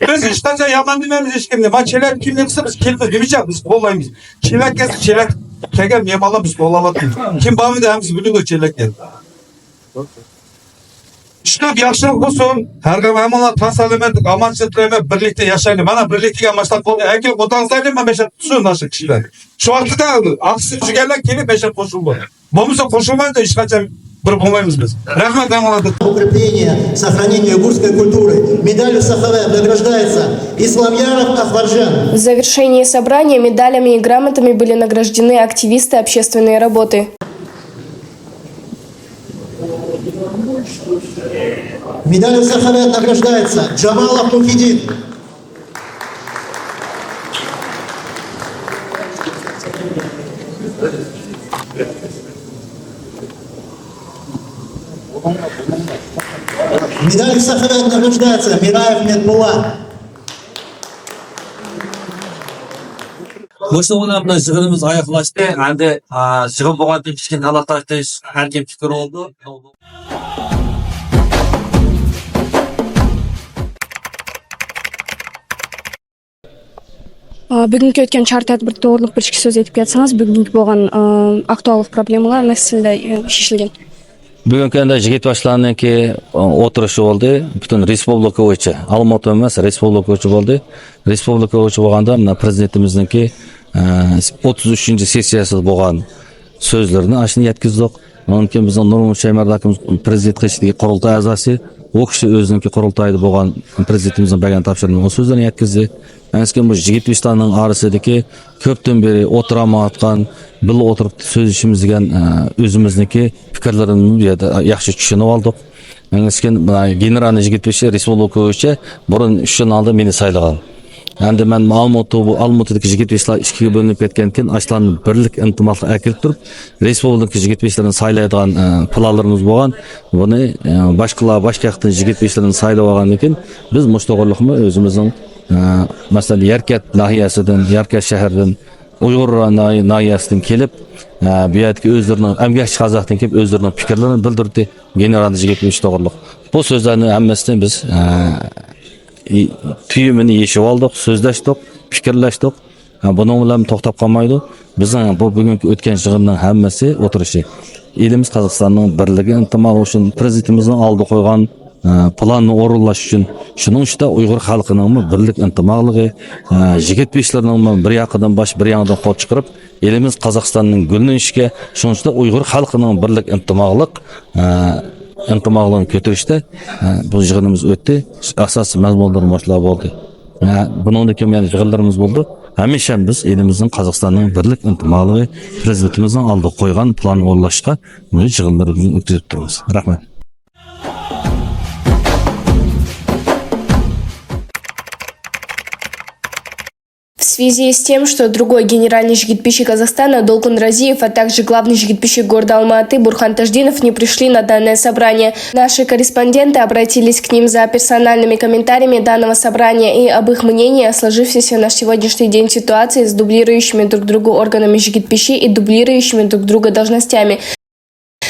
بىز ھېچقاچان يامان دېمەيمىز ھېچكىمنى. مانا چېلەك كىمنى قىلسا بىز كېلىمىز، نېمىشقا بىز قوللايمىز. چېلەك كەلسە چېلەك كەلگەن مېھمانلار بىز قوللاۋاتىمىز. كىم بارمىدى ھەممىسى بىلىدۇ چېلەككە. ئىشقىلىپ ياخشىلىق بولسۇن. ھەر قايسى مېھمانلار تاڭ سالامەتلىك، ئامانچىلىق تىلەيمەن. بىرلىكتە ياشايلى. مانا بىرلىك دېگەن ماشتاق بولدى. ئەكىل ئوتاڭزايلى مەن مەشەدە تۇرسۇن ناشتا كىشىلەر. شۇ ۋاقىتتا ئاقسىز جۈگەنلەر كېلىپ مەشەدە قوشۇلدى. بولمىسا قوشۇلمايدۇ، ھېچقاچان بىر بولمايمىز بىز. رەھمەت ھەممىڭلارغا. Укрепление, сохранение гурской культуры медалью Сахавая награждается Исламьяров Ахварджан. В завершении собрания медалями и грамотами были награждены активисты общественной работы. Медалью Сахавая награждается Джамалов Мухидин. Медаль эстафеты награждается Мираев Медбулат. مۇشۇنىڭ بىلەن بىزنىڭ يىغىنىمىز ئاياغلاشتى. ئەمدى، ئا، يىغىن بولغاندىن كېيىن ئالاقىلىشىش ئەركىن پىكىر بولدى. Ә, бүгінгі өткен шара тәдбір тоғрылық бір ікі сөз етіп кетсеңіз, бүгінгі болған, ә, актуаллық проблемалар мәселелер, ә, шешілген. Бүгінгі күнде жігіт башларының ке, ә, отырышы болды. Бүтін республика бойынша. Алматы емес, республика бойынша болды. Республика бойынша болғанда, мына президентіміздің ке, ә, отыз үшінші сессиясы болған сөзлерін ашын еткіздік. Ondan keyin bizning Nurmuhammad Shaymardan prezident qilishidagi qurultay a'zosi, u kishi o'ziniki qurultayda bo'lgan, prezidentimizning bergan topshirig'ini, u so'zlarini yetkazdi. Endi bu yigit ishlarning orasidagi ko'pdan beri o'tirolmayotgan, birga o'tirib so'zlashimiz degan, e, o'zimizniki fikrlarimni bu yerda yaxshi tushunib oldik. Endi keyin, e, generalniy yigit ishi respublika bo'yicha burun uch yil oldin meni saylagan. Endi men Almutu, bu Almutudagi yigit ishlar ikkiga bo'linib ketgandan keyin, ashlarni birlik intiqmoqqa akirib turib, respublika yigit ishlarini saylaydigan, e, planlarimiz bo'lgan. Buni, e, boshqalar boshqa yoqdan yigit ishlarini saylab olgandan keyin, biz mush to'g'riliqmi o'zimizning, e, masalan, Yarkat nahiyasidan, Yarkat shahridan, Uyg'ur nahi-, nahiyasidan kelib, e, bu yerdagi o'zlarining emgakchi qozoqdan kelib, o'zlarining fikrlarini bildirdi general yigit ish to'g'riliq. Bu so'zlarni hammasini biz, e, i-, tuyumini yechib oldik, so'zlashdik, fikrlashdik. Ha, buning bilan to'xtab qolmaydi. Bizning bu bugungi o'tgan yig'inning hammasi o'tirishi elimiz Qozog'istonning birligi, intiqmoqligi uchun prezidentimizning oldi qo'ygan, e, planni o'rinlash uchun, shuning ichida Uyg'ur xalqining birlik, intiqmoqligi, e, yigit ishlarning bir yoqidan bosh, bir yangidan qo'l chiqarib, elimiz Qozog'istonning gullanishga, shuning ichida Uyg'ur xalqining birlik, intiqmoqlik, e, intiqmoqligini ko'tarishda, e, bu yig'inimiz o'tdi. Asosiy mazmunlar mana shular bo'ldi. Ha, buningdan keyin yana yig'inlarimiz bo'ldi. Hamisha biz elimizning Qozog'istonning birlik, intiqmoqligi, prezidentimizning oldiga qo'ygan planni o'rlashga bu yig'inlarimizni o'tkazib turamiz. Rahmat. В связи с тем, что другой генеральный жигитпиши Казахстана Долкун Разиев, а также главный жигитпиши города Алма-Аты Бурхан Таждинов не пришли на данное собрание, наши корреспонденты обратились к ним за персональными комментариями данного собрания и об их мнении о сложившейся на сегодняшний день ситуации с дублирующими друг другу органами жигитпиши и дублирующими друг друга должностями.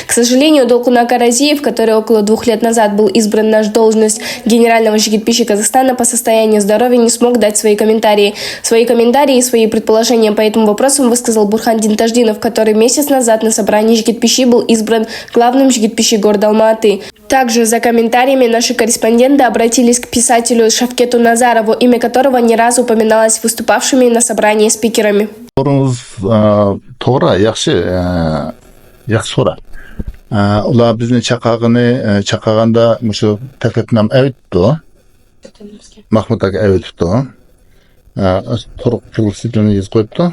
К сожалению, Долкун Ака Разиев, который около двух лет назад был избран на должность генерального жигитпиши Казахстана, по состоянию здоровья не смог дать свои комментарии. Свои комментарии и свои предположения по этим вопросам высказал Бурхандин Таждинов, который месяц назад на собрании жигитпиши был избран главным жигитпиши города Алма-Аты. Также за комментариями наши корреспонденты обратились к писателю Шавкету Назарову, имя которого не раз упоминалось выступавшими на собрании спикерами. So'rovingiz, e, to'g'ri, yaxshi, e, yaxshi so'ra. E, ular bizni chaqirg'ini, e, chaqirganda mushu taklifnoma aytdi. Mahmud aka aytibdi. E, to'liq priglasitleni yozib qo'yibdi.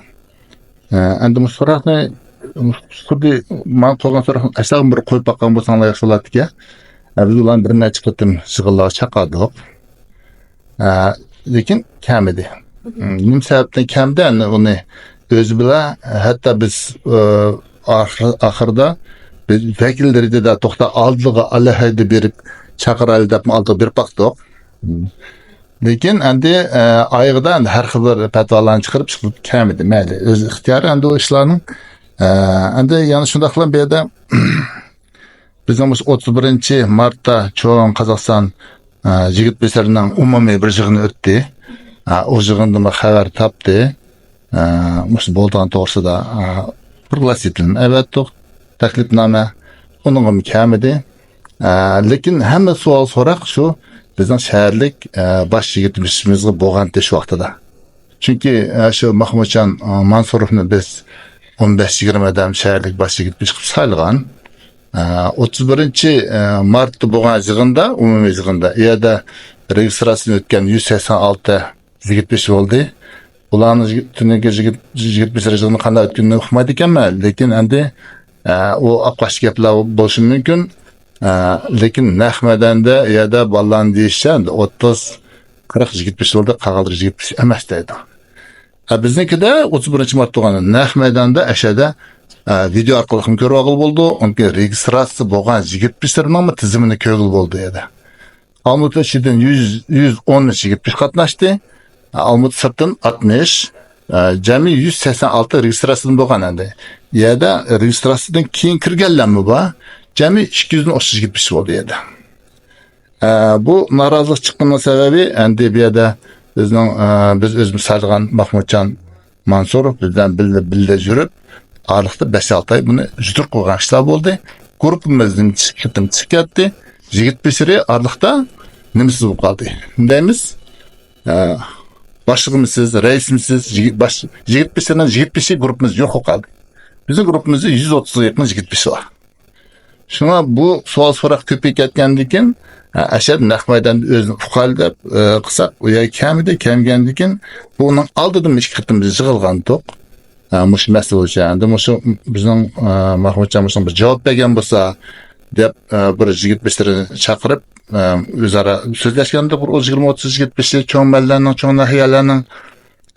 E, endi bu so'roqni, xuddi man qo'ygan so'roqni aslida bir qo'yib boqqan bo'lsanglar yaxshi bo'lardiku. E, biz ularni bir necha qatim yig'inlarga chaqirdik. E, lekin kelmadi. Nima sababdan kelmadi? Endi uni o'zi bilan, hatto biz, e, oxir-, oxirida biz vakil darajada to'xta oldiga alohida berib chaqirayli deb oldiga berib boqdik. Lekin endi, e, oyog'ida endi har xil bir fatvolarni chiqarib chiqib kelmadi. Mayli, o'z ixtiyori endi u ishlarning. E, endi yana shundoq qilib bu yerda bizning mush o'ttiz birinchi martda Cho'ng Qozog'iston, e, yigit beslarining umumiy bir yig'ini o'tdi. E, u yig'indan bir xabar topdi. E, mush bo'lgan to'g'risida, e, пригласительный aytdik, taklifnoma. Uningga kelmadi. Ә, lekin hamma savol so'roq shu bizning shaharlik, ә, bosh yigitligimizga bo'lgan shu vaqtida. Chunki, ә, shu Mahmudjon, ә, Mansurovni biz o'n besh yigirma odam shaharlik bosh yigit qilib saylagan. Ә, o'ttiz birinchi, ә, martda bo'lgan yig'inda, umumiy yig'inda, u yerda registratsiyadan o'tgan yuz sakson olti yigit besh bo'ldi. Ularni yigit, tuniki yigit, yigit besh yig'ini qanday o'tganini uqmaydi ekanman, lekin endi, ә, u oqlash gaplar bo'lishi mumkin. Ә, lekin naq maydonda u yerda bolalarni deyishicha o'ttiz, qirq yigit besh bo'ldi, qolganlari yigit besh emas deydi. Ә, biznikida o'ttiz birinchi mart tug'ilgan naq maydonda ashada ئە، ۋىدېئو ئارقىلىقمۇ كۆرۈۋالغىلى بولىدۇ. ئۇنىڭكى رېگىستراتسىيە بولغان يىگىرمە بەشلەرنىڭمۇ تىزىمىنى كۆرگىلى بولىدۇ ئەدە. ئالمۇتا ئىچىدىن يۈز، يۈز ئون ئۈچ يىگىت قاتناشتى. ئالمۇتا سىرتتىن ئاتمىش، ئە، جەمئىي يۈز سەكسەن ئالتە رېگىستراتسىيە بولغان ئەمدى. يەردە رېگىستراتسىيەدىن كېيىن كىرگەنلەرمۇ بار. جەمئىي ئىككى يۈز ئوتتۇز يىگىت بولدى يەردە. ئە، بۇ نارازىلىق چىققىنىنىڭ سەۋەبى ئەمدى بۇ يەردە بىزنىڭ، ئە، بىز ئۆزىمىز سايلىغان ماخمۇتجان مانسۇروف بىز بىلەن بىللە، بىللە يۈرۈپ، ئارىلىقتا بەش-ئالتە ئاي بۇنى جۈدۈر قىلغان ئىشلار بولدى. گۇرۇپپىمىزدىن چىقىپ كېتىپ چىقىپ كەتتى. يىگىت بېشى ئارىلىقتا نېمىسىز بولۇپ قالدى. دەيمىز، ئە، باشلىقىمىسىز، رەئىسىمسىز، يىگىت باش-، يىگىت بېشىنىڭ يىگىت بېشى گۇرۇپپىمىز يوق بولۇپ قالدى. بىزنىڭ گۇرۇپپىمىزدا يۈز ئوتتۇزغا يېقىن يىگىت بېشى بار. شۇڭا بۇ سوئال سوراق كۆپىيىپ كەتكەندىن كېيىن، ئە، ئەشەد نەق مەيداندا ئۆزىنى ئىپادىلەپ، ئە، قىلساق، ئۇ يەرگە كەلمىدى، كەلمىگەندىن كېيىن بۇنىڭ ئالدىدا ئىككى قېتىم بىز يىغىلغانتۇق. ئە، مۇشۇ مەسىلە بويىچە. ئەمدى مۇشۇ بىزنىڭ، ئە، ماخمۇتجان مۇشۇنىڭ بىر جاۋاب بەرگەن بولسا، دەپ، ئە، بىر يىگىت بېشىلىرىنى چاقىرىپ، ئە، ئۆزئارا سۆزلەشكەندە بىر ئوتتۇز يىگىرمە ئوتتۇز يىگىت بېشى چوڭ مەھەللىلەرنىڭ، چوڭ ناھىيەلەرنىڭ،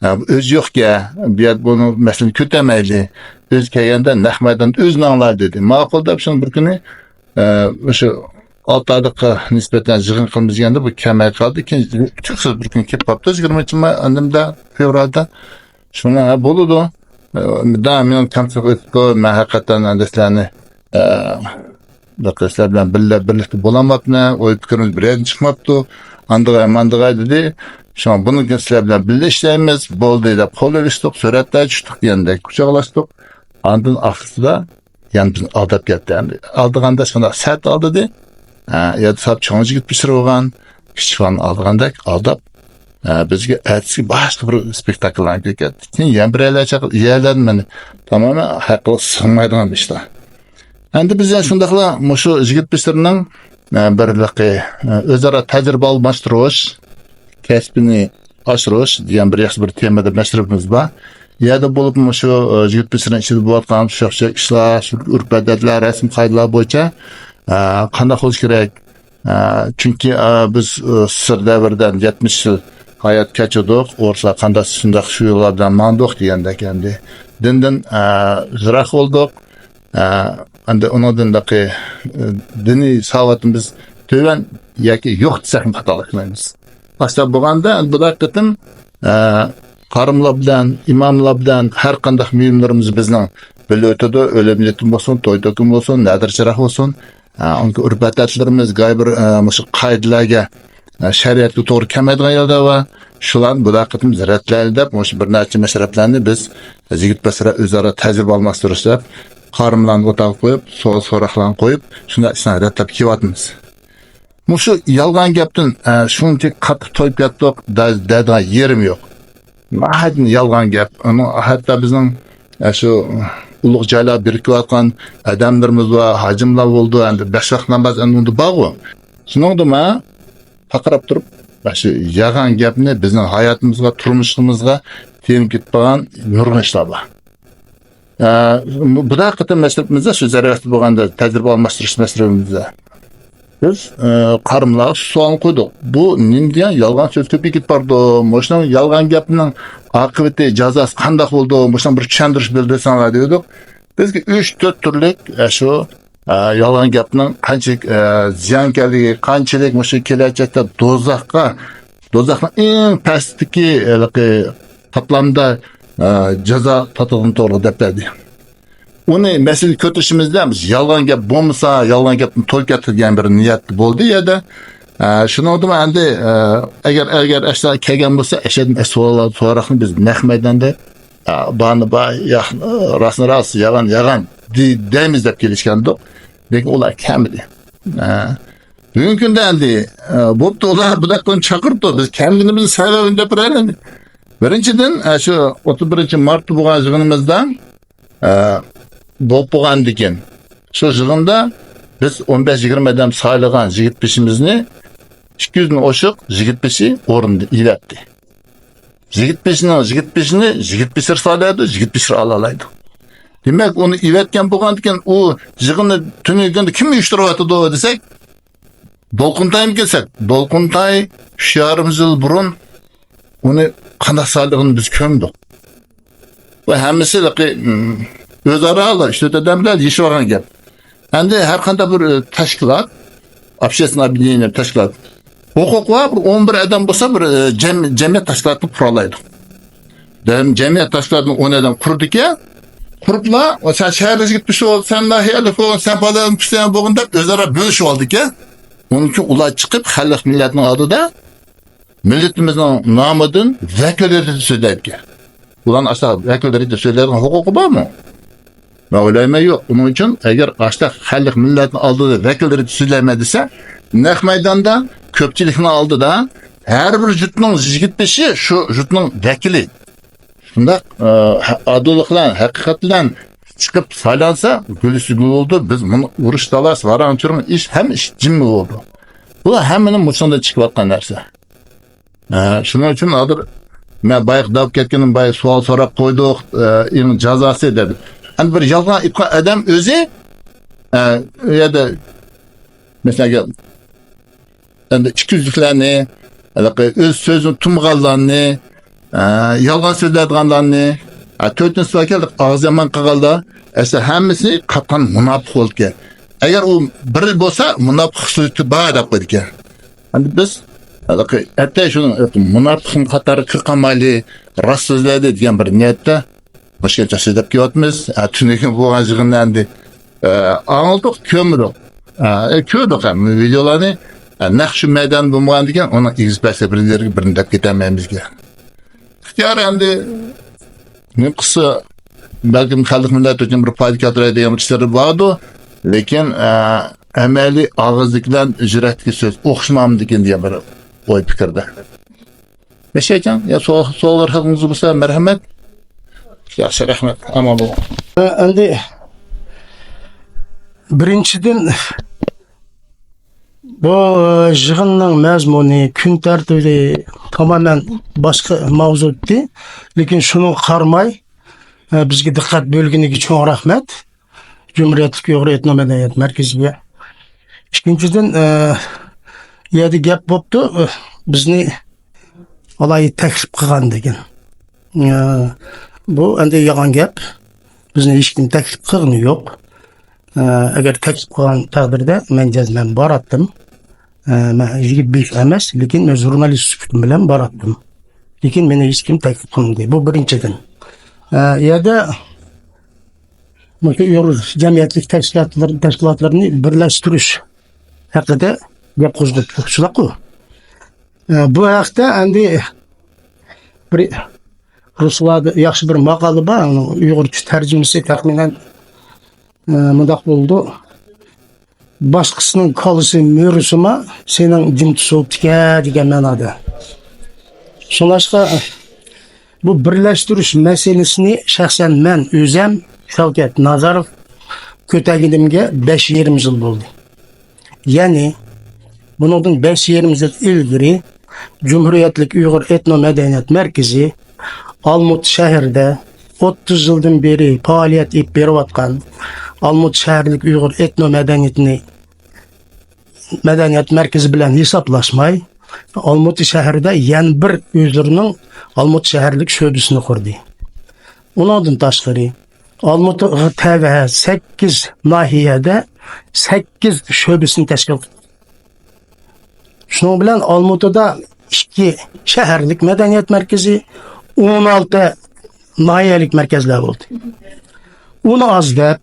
ئە، ئۆزى يوقكەن، بۇ يەردە بۇنىڭ مەسىلىنى كۆتەرمەيلى. ئۆزى كەلگەندە نەق مەيداندا ئۆزىنى ئاڭلايلى دېدى. ماقۇل دەپ شۇنى بىر كۈنى، ئە، مۇشۇ ئالتە ئايلىققا نىسبەتەن يىغىن قىلىمىز دېگەندە بۇ كەلمەي قالدى. كېيىن تۈكسىز بىر كۈن كېلىپ قاپتۇ، يىگىرمىنچى ماي، ئەندىمدە فېۋرالدا. شۇڭا، ھە، بولىدۇ. ئە، دائىم مېنىڭ كەمچىلىك ئۆتۈپتۇ. مەن ھەقىقەتەن ئەندى سىلەرنى، ئە، بىر سىلەر بىلەن بىللە، بىرلىكتە بولالماپتىمەن. ئوي پىكرىمىز بىر يەردىن چىقماپتۇ. ئاندىغاي، ماندىغاي دېدى. شۇڭا بۇنىڭ ئۈچۈن سىلەر بىلەن بىللە ئىشلەيمىز. بولدى دەپ قول ئېلىشتۇق، سۈرەتلەر چۈشتۇق، دېگەندەك قۇچاقلاشتۇق. ئاندىن ئاخىرسىدا يەنە بىزنى ئالداپ كەتتى. ئەمدى ئالدىغاندا شۇنداق سەت ئالدىدى. ھە، يەتتە سائەت چوڭ يىگىت پىشۇرۇۋالغان، كىچىك بالىنى ئالدىغاندەك ئالداپ، ھە، بىزگە ئەتىسى باشقا بىر سپېكتاكىللارنى كۆرسەتتى. كېيىن يەنە بىرەيلەر چاقىرىپ، يەرلەرنى مېنى تامامەن ھەققىگە سىغمايدىغان ئىشلار. ئەمدى بىز يەنە شۇنداقلا مۇشۇ يىگىت پىشۇرنىڭ، ھە، بىرلىكى، ھە، ئۆزئارا تەجرىبە ئالماشتۇرۇش، كەسپىنى ئاشۇرۇش دېگەن بىر ياخشى بىر تېمىدا مەشرىپىمىز بار. يەردە بولۇپ مۇشۇ، ئە، يىگىت پىشۇرنىڭ ئىچىدە بولۇۋاتقان ئۇششاق ئىشلار، شۇ ئۆرپ-ئادەتلەر، رەسىم-قائىدىلەر بويىچە، ئە، قانداق بولۇش كېرەك؟ ئە، چۈنكى، ئە، بىز، ئە، سىر دەۋرىدە يەتمىش يىل ھايات كەچۈردۇق. ئورۇسلار قانداق شۇنداق شۇ يوللار بىلەن ماڭدۇق دېگەندەك ئەمدى دىندىن، ئە، يىراق بولدۇق. ئە، ئەمدى ئۇنىڭدىن داقى، ئە، دىنىي ساۋاتىمىز تۆۋەن ياكى يوق دېسەكمۇ خاتالاشمايمىز. ئاشۇنداق بولغاندا، بۇنداق قېتىم، ئە، قارىملار بىلەن، ئىماملار بىلەن ھەر قانداق مۇھىملىرىمىز بىزنىڭ بىللە ئۆتىدۇ. ئۆلۈم يېتىم بولسۇن، توي تۆكۈن بولسۇن، نەدىر چىراغ بولسۇن. ئە، ئۇنىڭكى ئۆرپ-ئادەتلىرىمىز، گاي بىر، ئە، مۇشۇ قائىدىلەرگە، ئە، شەرىئەتكە توغرا كەلمەيدىغان يەرلەر بار. شۇلارنى بۇنداق قېتىم رەتلەيلى دەپ، مۇشۇ بىر نەچچە مەشرەپلەرنى بىز يىگىت بېشىلار ئۆزئارا تەجرىبە ئالماشتۇرۇش دەپ، قارىملارنى ئوتتۇرىغا قويۇپ، سوئال سوراقلارنى قويۇپ، شۇنداق ئىشلارنى رەتلەپ كېلىۋاتىمىز. مۇشۇ يالغان گەپتىن، ئە، شۇنچە قاتتىق تويۇپ كەتتۇق، دە-، دەيدىغان يېرىم يوق. ناھايىتى يالغان گەپ. ئۇنىڭ ھەتتا بىزنىڭ، ئە، شۇ ئۇلۇغ جايلاردا بىرىكىۋاتقان ئادەملىرىمىز بار، ھاجىملار بولىدۇ، ئەمدى بەش ۋاق ناماز ئەمدى ئۇندا بارغۇ. شۇنىڭدىمۇ پارقىراپ تۇرۇپ، مانا شۇ يالغان گەپنى بىزنىڭ ھاياتىمىزغا، تۇرمۇشىمىزغا تېڭىپ كېتىدىغان نۇرغۇن ئىشلار بار. ئە، بۇ، بۇ قېتىم مەشرىپىمىزدە شۇ زەرەۋەتتە بولغاندا تەجرىبە ئالماشتۇرۇش مەشرىپىمىزدە بىز، ئە، قارىملارغا شۇ سوئالنى قويدۇق. بۇ نېمە دېگەن يالغان سۆز كۆپىيىپ كېتىپ بارىدۇ؟ مۇشۇنىڭ يالغان گەپنىڭ ئاقىۋىتى، جازاسى قانداق بولىدۇ؟ مۇشۇنىڭ بىر چۈشەندۈرۈش بىلدۈرسەڭلار دېدۇق. بىزگە ئۈچ، تۆت تۈرلۈك، ئە، شۇ، ئە، يالغان گەپنىڭ قانچىلىك، ئە، زىيانكەنلىكى، قانچىلىك مۇشۇ كېلەچەكتە دوزاخقا، دوزاخنىڭ ئەڭ پەستىكى، ھېلىقى قاتلامدا، ئە، جازا تارتىدىغىنى توغرىلىق دەپ بەردى. ئۇنى مەسىلە كۆتۈرۈشىمىزدە بىز يالغان گەپ بولمىسا، يالغان گەپنى توي كەتتۈرگەن بىر نىيەت بولدى يەردە. ئە، شۇنىڭدىمۇ ئەمدى، ئە، ئەگەر، ئەگەر ئەشۇلار كەلگەن بولسا، ئەشەدىن ئەش سوئال سوراقنى بىز نەق مەيداندا، ئە، بارنى بار، ياق، راستنى راست، يالغان يالغان دېي-، دەيمىز دەپ كېلىشكەنىدۇق. لېكىن ئۇلار كەلمىدى. ئە، بۈگۈنكى كۈندە ئەمدى، ئە، بوپتۇ، ئۇلار بۇنداق قىلىپ چاقىرىپتۇ، بىز كەلمىگىنىمىزنىڭ سەۋەبىنى دەپ بېرەيلى. بىرىنچىدىن، ئە، شۇ ئوتتۇز بىرىنچى مارتتا بولغان يىغىنىمىزدا، ئە، بولۇپ بولغاندىن كېيىن، شۇ يىغىندا بىز ئون بەش يىگىرمە ئادەم سايلىغان يىگىت بېشىمىزنى ئىككى يۈزدىن ئوشۇق يىگىت بېشى ئورنىدىن ئېلىۋەتتى. يىگىت بېشىنىڭ يىگىت بېشىنى يىگىت بېشى سايلايدۇ، يىگىت بېشى ئالالايدۇ. دېمەك، ئۇنى ئېلىۋەتكەن بولغاندىن كېيىن، ئۇ يىغىننى تۈنۈگۈندە كىم ئۇيۇشتۇرۇۋاتىدۇ دېسەك، دولقۇنتايمىكىن دېسەك، دولقۇنتاي ئۈچ يېرىم يىل بۇرۇن ئۇنى قانداق سايلىغىنىنى بىز كۆردۇق. بۇ ھەممىسى ھېلىقى، ئىم، ئۆزئارا ئۈچ تۆت ئادەم بىلەن يېشىۋالغان گەپ. ئەمدى ھەر قانداق بىر، ئە، تەشكىلات، ئوبشېستۋېننوي ئوبيېدنىيېنىي تەشكىلات، ھوقۇقى بار بىر ئون بىر ئادەم بولسا، بىر، ئە، جەم-، جەمئىيەت تەشكىلاتىنى قۇرالايدۇ. جەم-، جەمئىيەت تەشكىلاتىنى ئون ئادەم قۇرىدىكەن، قۇرۇپلا، سەن شەھەرلىك بولغىن، سەن ناھىيەلىك بولغىن، سەن پالان بولغىن دەپ ئۆزئارا بۆلۈشۈپ ئالدىكەن. ئۇنىڭ ئۈچۈن ئۇلار چىقىپ خەلق مىللەتنىڭ ئالدىدا مىللىتىمىزنىڭ نامىدىن ۋەكىل رېتىدە سۆزلەيدىكەن. ئۇلارنىڭ ئاساسەن ۋەكىل رېتىدە سۆزلەيدىغان ھوقۇقى بارمۇ؟ مەن ئويلايمەن، يوق. ئۇنىڭ ئۈچۈن ئەگەر ئاشۇنداق خەلق مىللەتنىڭ ئالدىدا ۋەكىل رېتىدە سۆزلەيمەن دېسە، نەق مەيداندا، كۆپچىلىكنىڭ ئالدىدا ھەر بىر جۇتنىڭ يىگىت بېشى شۇ جۇتنىڭ ۋەكىلى. شۇنداق، ئە، ئادىللىق بىلەن، ھەقىقەت بىلەن چىقىپ سايلانسا، گۈلىسى گۈل بولىدۇ. بىز بۇنى ئۇرۇش، تالاس، ۋاراڭ-چۇرۇڭ ئىش، ھەممە ئىش جىممە بولىدۇ. بۇلار ھەممىنى مۇشۇندىن چىقىۋاتقان نەرسە. ئە، شۇنىڭ ئۈچۈن ھازىر مەن بايىقى دەپ كەتكىنىم، بايىقى سوئال سوراپ قويدۇق، ئە، ئېڭ جازاسى دەپ. ئەمدى بىر يالغان ئېيتقان ئادەم ئۆزى، ئە، ئۇ يەردە، مەسىلەن، ئەمدى ئىككى يۈزلۈكلەرنى، ھېلىقى ئۆز سۆزىنى تۇتمىغانلارنى، ئە، يالغان سۆزلەيدىغانلارنى، ئە، تۆتىنچى سۆزگە ئاغزى يامان قىلغانلار، ئەسلى ھەممىسى قاتقان مۇناپىق بولىدىكەن. ئەگەر ئۇ بىر بولسا، مۇناپىق خىسلىتى بار دەپ قويىدىكەن. ئەمدى بىز ھېلىقى ئەتە شۇنىڭ مۇناپىقنىڭ قاتارىغا كىرىپ قالمايلى، راست سۆزلەيلى دېگەن بىر نىيەتتە مۇشۇ كەچ سۆزلەپ كېلىۋاتىمىز. ئە، تۈنۈگۈن بولغان يىغىننى ئەمدى، ئە، ئاڭلىدۇق، كۆرمىدۇق. ئە، ئە، كۆردۇق ھەم ۋىدېئولارنى. ئە، نەق شۇ مەيدان بولمىغاندىكىن ئۇنىڭ ئېگىز پەسلى بىرلىرىگە بىرنى دەپ كېتەلمەيمىزكەن. ئىختىيار ئەمدى نېمە قىلسا، بەلكىم خەلق مىللەت ئۈچۈن بىر پايدا كەلتۈرەي دېگەن بىر ئىشلىرى بارىدۇ. لېكىن، ئە، ئەمەلىي ئاغزىدىكى بىلەن يۈرەكتىكى سۆز ئوخشىمامدىكىن دېگەن بىر ئوي پىكىردە. ياشايچان، يا سوئال، سوئاللار ھەققىڭىز بولسا، مەرھەمەت. ياخشى، رەھمەت. ئامان بولۇڭ. ئەمدى بىرىنچىدىن، بۇ يىغىننىڭ مەزمۇنى، كۈن تەرتىپى تامامەن باشقا ماۋزۇ ئىدى. لېكىن شۇنىڭغا قارىماي، بىزگە دىققەت بۆلگىنىگە چوڭ رەھمەت. جۇمھۇرىيەتلىك ئۇيغۇر ئېتنو مەدەنىيەت مەركىزىگە. ئىككىنچىدىن، ئە، يەردە گەپ بوپتۇ، ئە، بىزنى ئالاھىدە تەكلىپ قىلغان دېگەن. ئە، بۇ ئەمدى يالغان گەپ. بىزنى ھېچكىم تەكلىپ قىلغىنى يوق. ئە، ئەگەر تەكلىپ قىلغان تەقدىردە مەن جەزمەن باراتتىم. ئە، مەن يىگىت بېشى ئەمەس، لېكىن مەن ژۇرنالىست سۈپىتىم بىلەن باراتتىم. لېكىن مېنى ھېچكىم تەكلىپ قىلمىدى. بۇ بىرىنچىدىن. ئە، يەردە مۇشۇ ئۇيغۇر جەمئىيەتلىك تەشكىلاتلار-، تەشكىلاتلىرىنى بىرلەشتۈرۈش ھەققىدە گەپ قوزغىدۇق شۇنداققۇ؟ ئە، بۇ ھەقتە ئەمدى بىر رۇسلاردا ياخشى بىر ماقالە بار، ئۇنىڭ ئۇيغۇرچە تەرجىمىسى تەخمىنەن، ئە، مۇنداق بولىدۇ. باشقىسىنىڭ كالىسى مۈرىسىما، سېنىڭ جىم تۇسۇپتىكەن دېگەن مەنادا. شۇڭلاشقا بۇ بىرلەشتۈرۈش مەسىلىسىنى شەخسەن مەن ئۆزەم شەۋكەت نازاروف كۆتەرگىنىمگە بەش يېرىم يىل بولدى. يەنى بۇنىڭدىن بەش يېرىم يىل ئىلگىرى جۇمھۇرىيەتلىك ئۇيغۇر ئېتنو مەدەنىيەت مەركىزى ئالمۇتا شەھىرىدە ئوتتۇز يىلدىن بېرى پائالىيەت ئېلىپ بېرىۋاتقان ئالمۇتا شەھەرلىك ئۇيغۇر ئېتنو مەدەنىيىتىنى مەدەنىيەت مەركىزى بىلەن ھېسابلاشماي، ئالمۇتا شەھىرىدە يەنە بىر ئۆزلىرىنىڭ ئالمۇتا شەھەرلىك شۆبىسىنى قۇردى. ئۇنىڭدىن تاشقىرى، ئالمۇتىغا تەۋە سەككىز ناھىيەدە سەككىز شۆبىسىنى تەشكىل قىلدى. شۇنىڭ بىلەن ئالمۇتىدا ئىككى شەھەرلىك مەدەنىيەت مەركىزى، ئون ئالتە ناھىيەلىك مەركەزلەر بولدى. ئۇنى ئاز دەپ،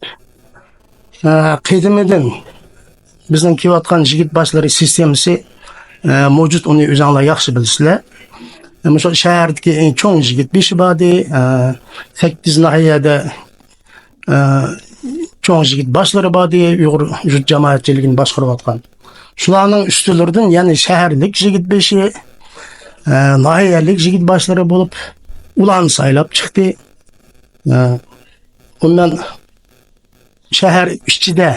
ئە، قەدىمىدىن بىزنىڭ كېلىۋاتقان يىگىت باشلىرى سىستېمىسى، ئە، مەۋجۇت، ئۇنى ئۆزۈڭلار ياخشى بىلىسىلەر. مۇشۇ شەھەردىكى ئەڭ چوڭ يىگىت بېشى باردى، ئە، سەككىز ناھىيەدە، ئە، چوڭ يىگىت باشلىرى باردى، ئۇيغۇر يۇرت جامائەتچىلىكىنى باشقۇرۇۋاتقان. شۇلارنىڭ ئۈستىلىرىدىن يەنە شەھەرلىك يىگىت بېشى، ئە، ناھىيەلىك يىگىت باشلىرى بولۇپ، ئۇلارنى سايلاپ چىقتى. ئە، ئۇندىن شەھەر ئىچىدە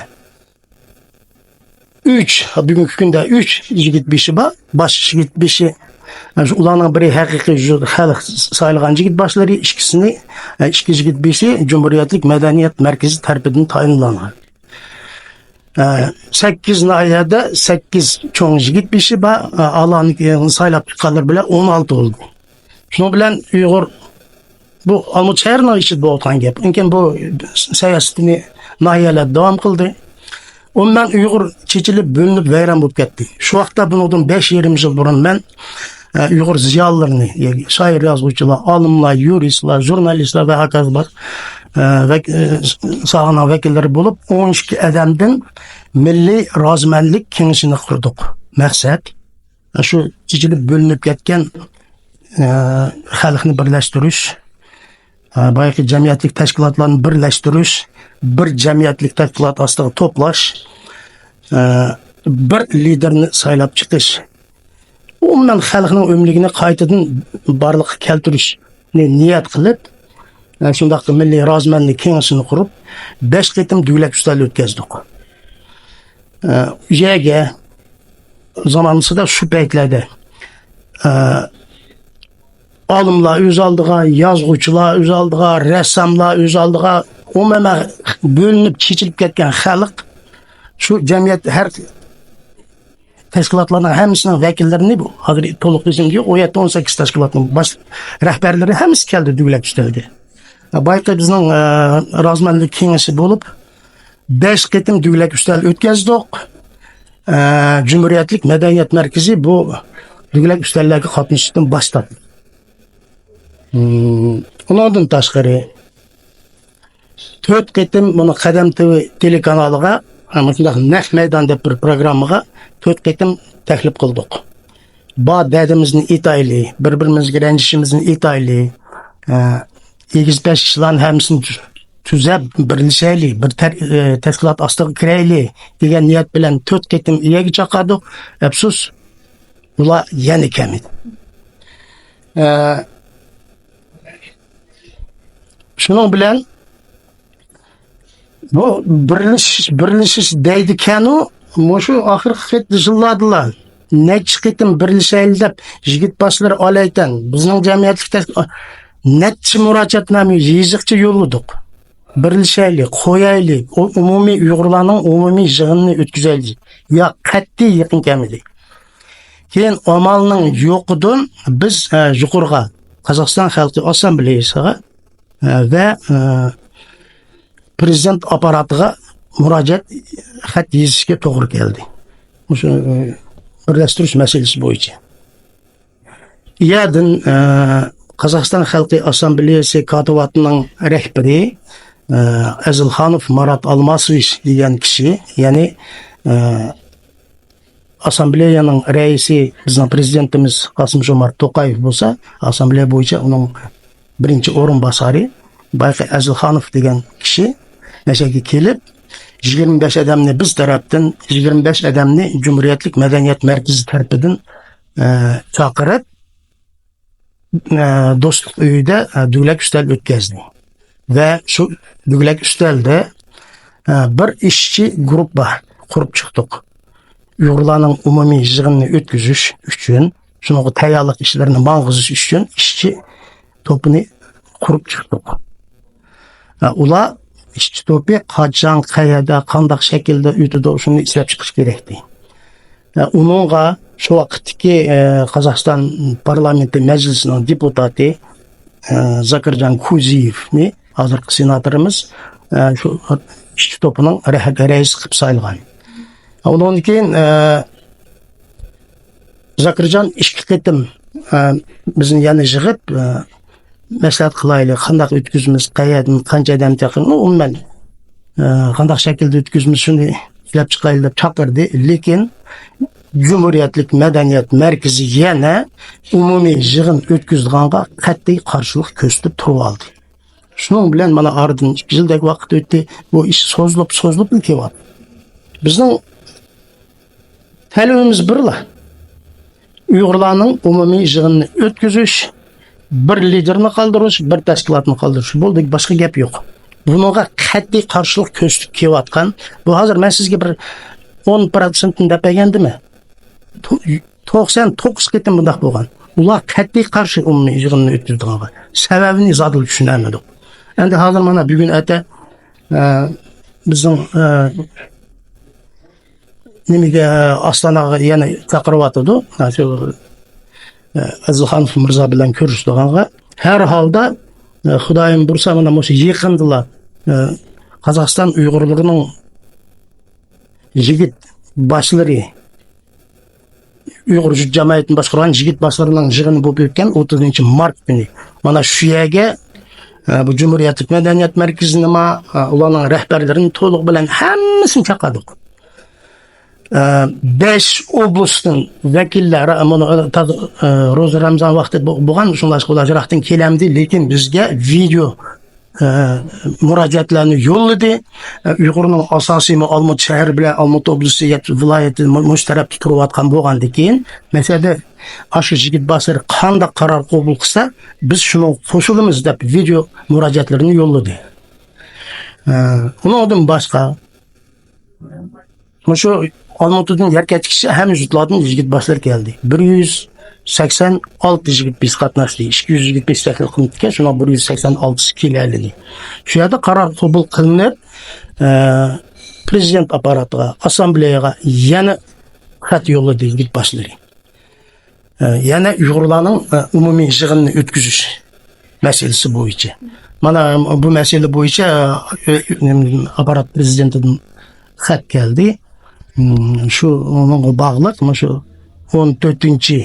ئۈچ، بۈگۈنكى كۈندە ئۈچ يىگىت بېشى بار. باش يىگىت بېشى، ئە، شۇ ئۇلارنىڭ بىرى ھەقىقىي يۇرت خەلق سايلىغان يىگىت باشلىرى، ئىككىسىنى، ئە، ئىككى يىگىت بېشى جۇمھۇرىيەتلىك مەدەنىيەت مەركىزى تەرىپىدىن تايىنلانغان. ئە، سەككىز ناھىيەدە سەككىز چوڭ يىگىت بېشى بار. ئە، ئالانى سايلاپ چىققانلار بىلەن ئون ئالتە بولدى. شۇنىڭ بىلەن ئۇيغۇر بۇ ئالمۇتا شەھىرىنىڭ ئىچىدە بولۇۋاتقان گەپ. لېكىن بۇ سىياسىتىنى ناھىيەلەردە داۋام قىلدى. ئومۇمەن ئۇيغۇر چېچىلىپ، بۆلۈنۈپ، ۋەيران بولۇپ كەتتى. شۇ ۋاقىتتا بۇنىڭدىن بەش يېرىم يىل بۇرۇن مەن، ئە، ئۇيغۇر زىيالىيلىرىنى، شائىر، يازغۇچىلار، ئالىملار، يۇرىستلار، ژۇرنالىستلار ۋە ھاكازا بار، ئە، ۋەك-، ئە، ساھەنىڭ ۋەكىللىرى بولۇپ، ئون ئىككى ئادەمدىن مىللىي رازىمەنلىك كېڭىشىنى قۇردۇق. مەقسەت، شۇ چېچىلىپ بۆلۈنۈپ كەتكەن، ئە، خەلقنى بىرلەشتۈرۈش، ئە، بايىقى جەمئىيەتلىك تەشكىلاتلارنى بىرلەشتۈرۈش، بىر جەمئىيەتلىك تەشكىلات ئاستىغا توپلاش، ئە، بىر لىدېرنى سايلاپ چىقىش. ئومۇمەن خەلقنىڭ ئۆملۈكىنى قايتىدىن بارلىققا كەلتۈرۈشنى نىيەت قىلىپ، ئە، شۇنداق مىللىي رازىمەنلىك كېڭىشىنى قۇرۇپ، بەش قېتىم دۆلەت ئۈستەل ئۆتكەزدۇق. ئە، يەگە زامانىسىدا شۇ پەيتلەردە، ئە، ئالىملار ئۆز ئالدىغا، يازغۇچىلار ئۆز ئالدىغا، رەسساملار ئۆز ئالدىغا، ئومۇمەن بۆلۈنۈپ، چېچىلىپ كەتكەن خەلق شۇ جەمئىيەت، ھەر تەشكىلاتلارنىڭ ھەممىسىنىڭ ۋەكىللىرىنى، بۇ ھازىر تولۇق ئېسىمدە يوق، ئۇ يەردە ئون سەككىز تەشكىلاتنىڭ باش رەھبەرلىرى ھەممىسى كەلدى دۆلەت ئۈستەلگە. بايىقى بىزنىڭ، ئە، رازىمەنلىك كېڭىشى بولۇپ، بەش قېتىم دۆلەت ئۈستەل ئۆتكەزدۇق. ئە، جۇمھۇرىيەتلىك مەدەنىيەت مەركىزى بۇ دۆلەت ئۈستەللەرگە قاتنىشىشتىن باش تارتتى. مم، ئۇنىڭدىن تاشقىرى، تۆت قېتىم بۇنى قەدەم تىۋى تېلېكانالىغا، مۇشۇنداق نەق مەيدان دەپ بىر پروگراممىغا تۆت قېتىم تەكلىپ قىلدۇق. بار دەردىمىزنى ئېيتايلى، بىر-بىرىمىزگە رەنجىشىمىزنى ئېيتايلى. ئە، ئېگىز پەس ئىشلارنى ھەممىسىنى تۈ-، تۈزەپ، بىرلىشەيلى، بىر تەر-، ئە، تەشكىلات ئاستىغا كىرەيلى دېگەن نىيەت بىلەن تۆت قېتىم ئىگە چاقىردۇق. ئەپسۇس، ئۇلار يەنە كەلمىدى. ئە، شۇنىڭ بىلەن بۇ بىرلىشىش، بىرلىشىش دەيدىكەنۇ، مۇشۇ ئاخىرقى قېتىم يىللاردىلا نەچچە قېتىم بىرلىشەيلى دەپ يىگىت باشلىرى ئالايىتەن بىزنىڭ جەمئىيەتلىك تەس-، نەچچە مۇراجىئەتنامە يېزىقچە يوللىدۇق. بىرلىشەيلى، قويايلى، ئۇ ئومۇمىي ئۇيغۇرلارنىڭ ئومۇمىي يىغىنىنى ئۆتكۈزەيلى. ياق، قەتئىي يېقىن كەلمىدى. كېيىن ئامالنىڭ يوقىدىن بىز، ئە، يۇقىرىغا، قازاقىستان خەلقى ئاسسامبلېيىسىغا، ئە، ۋە، ئە، پرېزىدېنت ئاپپاراتىغا مۇراجىئەت خەت يېزىشكە توغرا كەلدى. مۇشۇ، ئە، بىرلەشتۈرۈش مەسىلىسى بويىچە. يەردىن، ئە، قازاقىستان خەلقى ئاسسامبلېيىسى كاتىۋاتىنىڭ رەھبىرى، ئە، ئەزىلخانوف مارات ئالماسوۋىچ دېگەن كىشى، يەنى، ئە، ئاسسامبلېيەنىڭ رەئىسى بىزنىڭ پرېزىدېنتىمىز قاسىم جومارت توقايېف بولسا، ئاسسامبلېيە بويىچە ئۇنىڭ بىرىنچى ئورۇنباسارى بايىقى ئەزىلخانوف دېگەن كىشى مەشەگە كېلىپ، يىگىرمە بەش ئادەمنى بىز تەرەپتىن، يىگىرمە بەش ئادەمنى جۇمھۇرىيەتلىك مەدەنىيەت مەركىزى تەرىپىدىن، ئە، چاقىرىپ، ئە، دوستلۇق ئۆيىدە، ئە، دۆگىلەك ئۈستەل ئۆتكەزدى. ۋە شۇ دۆگىلەك ئۈستەلدە، ئە، بىر ئىشچى گۇرۇپپا قۇرۇپ چىقتۇق. ئۇيغۇرلارنىڭ ئومۇمىي يىغىنىنى ئۆتكۈزۈش ئۈچۈن، شۇنىڭغا تەييارلىق ئىشلىرىنى ماڭغۇزۇش ئۈچۈن ئىشچى توپىنى قۇرۇپ چىقتۇق. ئە، ئۇلار ئىشچى توپى قاچان، قەيەردە، قانداق شەكىلدە ئۆتىدۇ، شۇنى ئىشلەپ چىقىش كېرەكتى. ئە، ئۇنىڭغا شۇ ۋاقىتتىكى، ئە، قازاقىستان پارلامېنتى مەجلىسىنىڭ دېپۇتاتى، ئە، زاكىرجان كۇزىيېۋنى، ھازىرقى سېناتورىمىز، ئە، شۇ ئىشچى توپىنىڭ رەھ-، رەئىسى قىلىپ سايلىغان. ئۇنىڭدىن كېيىن، ئە، زاكىرجان ئىككى قېتىم، ئە، بىزنى يەنە يىغىپ، ئە، مەسلىھەت قىلايلى، قانداق ئۆتكۈزىمىز، قەيەردىن، قانچە ئادەم چاقىرىمىز، ئومۇمەن، ئە، قانداق شەكىلدە ئۆتكۈزىمىز، شۇنى ئىشلەپ چىقايلى دەپ چاقىردى. لېكىن جۇمھۇرىيەتلىك مەدەنىيەت مەركىزى يەنە ئومۇمىي يىغىن ئۆتكۈزىدىغانغا قەتئىي قارشىلىق كۆرسىتىپ تۇرۇۋالدى. شۇنىڭ بىلەن مانا ئارىدىن ئىككى يىلدەك ۋاقىت ئۆتتى. بۇ ئىش سوزۇلۇپ، سوزۇلۇپلا كېلىۋاتىدۇ. بىزنىڭ تەلىپىمىز بىرلا. ئۇيغۇرلارنىڭ ئومۇمىي يىغىنىنى ئۆتكۈزۈش، بىر لىدېرنى قالدۇرۇش، بىر تەشكىلاتنى قالدۇرۇش. بولدى، باشقا گەپ يوق. بۇنىڭغا قەتئىي قارشىلىق كۆرسىتىپ كېلىۋاتقان، بۇ ھازىر مەن سىزگە بىر ئون پىروتسېنتنى دەپ بەرگەندىمۇ؟ تو-، توقسان توققۇز قېتىم بۇنداق بولغان. ئۇلار قەتئىي قارشى ئومۇمىي يىغىننى ئۆتكۈزىدىغانغا. سەۋەبىنى زادىلا چۈشىنەلمىدۇق. ئەمدى ھازىر مانا بۈگۈن ئەتە، ئە، بىزنىڭ، ئە، نېمىگە، ئاستاناغا يەنە چاقىرىۋاتىدۇ. شۇ، ئە، ئەزىلخان مىرزا بىلەن كۆرۈشىدىغانغا. ھەر ھالدا ئە، خۇدايىم بۇيرۇسا، مانا مۇشۇ يېقىندىلا، ئە، قازاقىستان ئۇيغۇرلىرىنىڭ يىگىت باشلىرى، ئۇيغۇر جامائىتىنى باشقۇرغان يىگىت باشلىرىنىڭ يىغىنى بولۇپ ئۆتكەن ئوتتۇزىنچى مارت كۈنى. مانا شۇ يەرگە، ئە، بۇ جۇمھۇرىيەتلىك مەدەنىيەت مەركىزىنىمۇ، ئە، ئۇلارنىڭ رەھبەرلىرىنى تولۇق بىلەن ھەممىسىنى چاقىردۇق. ئە، بەش ئوبلاستتىن ۋەكىللەر، مانا، تازا، ئە، روزا رامزان ۋاقتى بو-، بولغان، شۇڭلاشقا ئۇلار يىراقتىن كېلەمدى، لېكىن بىزگە ۋىدېو، ئە، مۇراجىئەتلەرنى يوللىدى. ئە، ئۇيغۇرنىڭ ئاساسىي مۇ-، ئالمۇتا شەھىرى بىلەن ئالمۇتا ئوبلاستى، يەت-، ۋىلايىتى مۇ-، مۇشۇ تەرەپتە تۇرۇۋاتقان بولغاندىكىن، مەسىلەدە ئاشۇ يىگىت باشلىرى قانداق قارار قوبۇل قىلسا، بىز شۇنىڭغا قوشۇلىمىز دەپ ۋىدېو مۇراجىئەتلىرىنى يوللىدى. ئە، ئۇنىڭدىن باشقا، مۇشۇ ئالمۇتىدىن يەر كەتكۈچە ھەممە يۇرتلاردىن يىگىت باشلىرى كەلدى. بىر يۈز سەكسەن ئالتە يىگىت بىز قاتناشتى. ئىككى يۈز يىگىت بىز تەكلىپ قىلمىدىكەن، شۇنىڭ بىر يۈز سەكسەن ئالتىسى كېلەلىدى. شۇ يەردە قارار قوبۇل قىلىنىپ، ئە، پرېزىدېنت ئاپپاراتىغا، ئاسسامبلېيەگە يەنە خەت يوللىدى يىگىت باشلىرى. ئە، يەنە ئۇيغۇرلارنىڭ، ئە، ئومۇمىي يىغىنىنى ئۆتكۈزۈش مەسىلىسى بويىچە. مانا بۇ مەسىلە بويىچە، ئە، ئە، ئاپپارات پرېزىدېنتىدىن خەت كەلدى. م، شۇ ئۇنىڭغا باغلىق، مۇشۇ ئون تۆتىنچى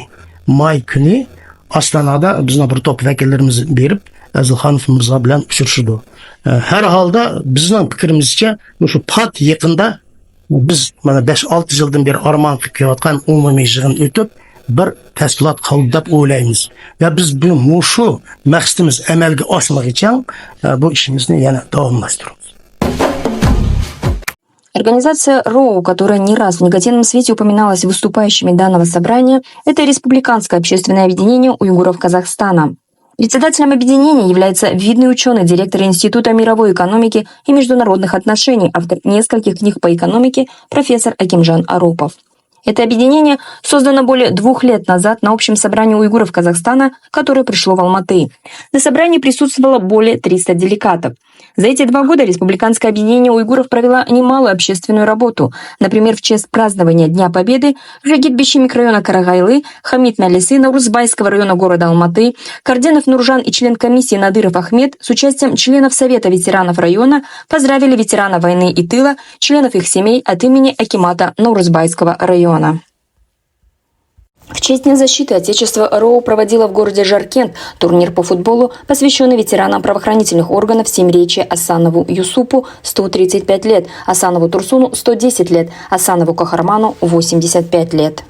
ماي كۈنى ئاستانادا بىزنىڭ بىر توپ ۋەكىللىرىمىز بېرىپ، ئەزىلخانوف مىرزا بىلەن ئۇچرىشىدۇ. ئە، ھەر ھالدا بىزنىڭ پىكرىمىزچە، مۇشۇ پات يېقىندا بىز مانا بەش-ئالتە يىلدىن بېرى ئارمان قىلىپ كېلىۋاتقان ئومۇمىي يىغىن ئۆتۈپ، بىر تەشكىلات قالدى دەپ ئويلايمىز. ۋە بىز بۇ، مۇشۇ مەقسىتىمىز ئەمەلگە ئاشمىغىچە، ئە، بۇ ئىشىمىزنى يەنە داۋاملاشتۇرىمىز. Организация РОУ, которая не раз в негативном свете упоминалась выступающими данного собрания, это Республиканское общественное объединение уйгуров Казахстана. Председателем объединения является видный ученый, директор Института мировой экономики и международных отношений, автор нескольких книг по экономике, профессор Акимжан Арупов. Это объединение создано более двух лет назад на общем собрании уйгуров Казахстана, которое пришло в Алматы. На собрании присутствовало более триста делегатов. За эти два года Республиканское объединение уйгуров провело немалую общественную работу. Например, в честь празднования Дня Победы жигит-биши микрорайона Карагайлы, Хамид Мялесы Наурузбайского района города Алматы, Карденов Нуржан и член комиссии Надыров Ахмед с участием членов Совета ветеранов района поздравили ветеранов войны и тыла, членов их семей от имени акимата Наурузбайского района. В честь Дня защиты Отечества РОУ проводила в городе Жаркент турнир по футболу, посвящённый ветеранам правоохранительных органов Семиречья Асанову Юсупу, сто тридцать пять лет, Асанову Турсуну, сто десять лет, Асанову Кахарману, восемьдесят пять лет.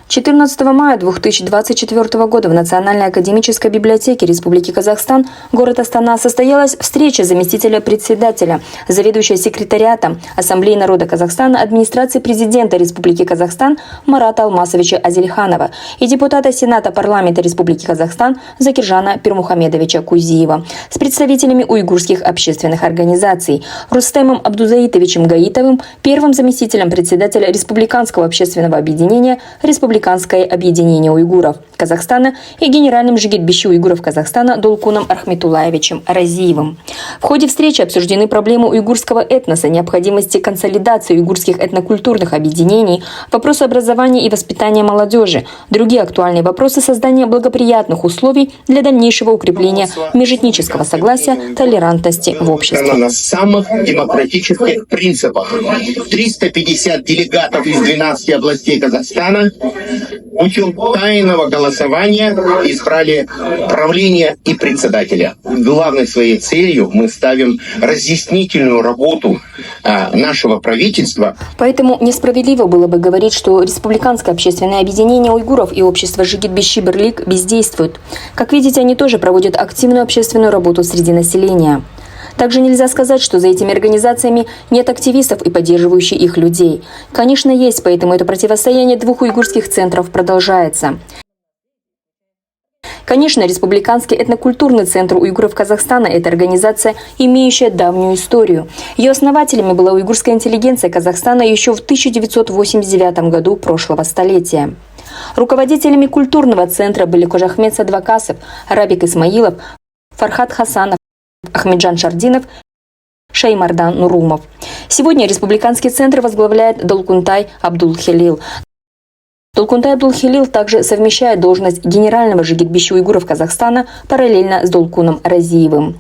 Четырнадцатого мая две тысячи двадцать четвёртого года в Национальной академической библиотеке Республики Казахстан, город Астана, состоялась встреча заместителя председателя, заведующего секретариатом Ассамблеи народа Казахстана Администрации президента Республики Казахстан Марата Алмасовича Азельханова и депутата Сената парламента Республики Казахстан Закиржана Пирмухамедовича Кузиева с представителями уйгурских общественных организаций Рустемом Абдузаитовичем Гаитовым, первым заместителем председателя Республиканского общественного объединения «Республиканское объединение уйгуров Казахстана» и генеральным жигит-биши уйгуров Казахстана Долкуном Рахметуллаевичем Разиевым. В ходе встречи обсуждены проблемы уйгурского этноса, необходимости консолидации уйгурских этнокультурных объединений, вопросы образования и воспитания молодёжи, другие актуальные вопросы создания благоприятных условий для дальнейшего укрепления межэтнического согласия, толерантности в обществе. На самых демократических принципах. Триста пятьдесят делегатов из двенадцати областей Казахстана путём тайного голосования избрали правление и председателя. Главной своей целью мы ставим разъяснительную работу, а, нашего правительства. Поэтому несправедливо было бы говорить, что Республиканское общественное объединение уйгуров и общество Жигит-биши Бирлик бездействуют. Как видите, они тоже проводят активную общественную работу среди населения. Также нельзя сказать, что за этими организациями нет активистов и поддерживающих их людей. Конечно, есть, поэтому это противостояние двух уйгурских центров продолжается. Конечно, Республиканский этнокультурный центр уйгуров Казахстана — это организация, имеющая давнюю историю. Её основателями была уйгурская интеллигенция Казахстана ещё в тысяча девятьсот восемьдесят девятом году прошлого столетия. Руководителями культурного центра были Кожахмед Садвакасов, Рабик Исмаилов, Фархад Хасанов, Ахмеджан Шардинов, Шаймардан Нурумов. Сегодня республиканский центр возглавляет Долкунтай Абдулхелил. Долкунтай Абдулхилил также совмещает должность генерального жигитбищи уйгуров Казахстана параллельно с Долкуном Разиевым.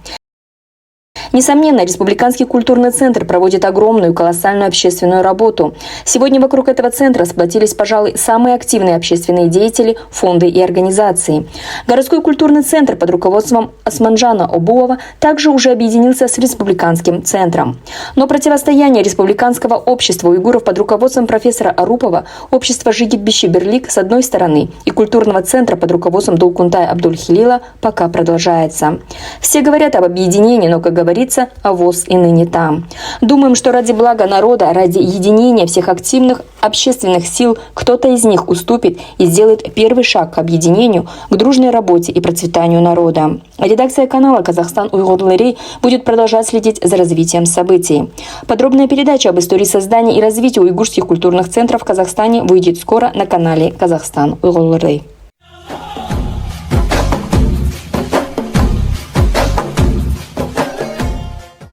Несомненно, Республиканский культурный центр проводит огромную, колоссальную общественную работу. Сегодня вокруг этого центра сплотились, пожалуй, самые активные общественные деятели, фонды и организации. Городской культурный центр под руководством Османджана Обуова также уже объединился с Республиканским центром. Но противостояние Республиканского общества уйгуров под руководством профессора Арупова, общества Жигитбищи Берлик с одной стороны и культурного центра под руководством Долкунтая Абдулхилила пока продолжается. Все говорят об объединении, но, как говорится, авос и ныне там. Думаем, что ради блага народа, ради единения всех активных общественных сил кто-то из них уступит и сделает первый шаг к объединению, к дружной работе и процветанию народа. Редакция канала «Казахстан уйгурлары» будет продолжать следить за развитием событий. Подробная передача об истории создания и развития уйгурских культурных центров в Казахстане выйдет скоро на канале «Казахстан уйгурлары».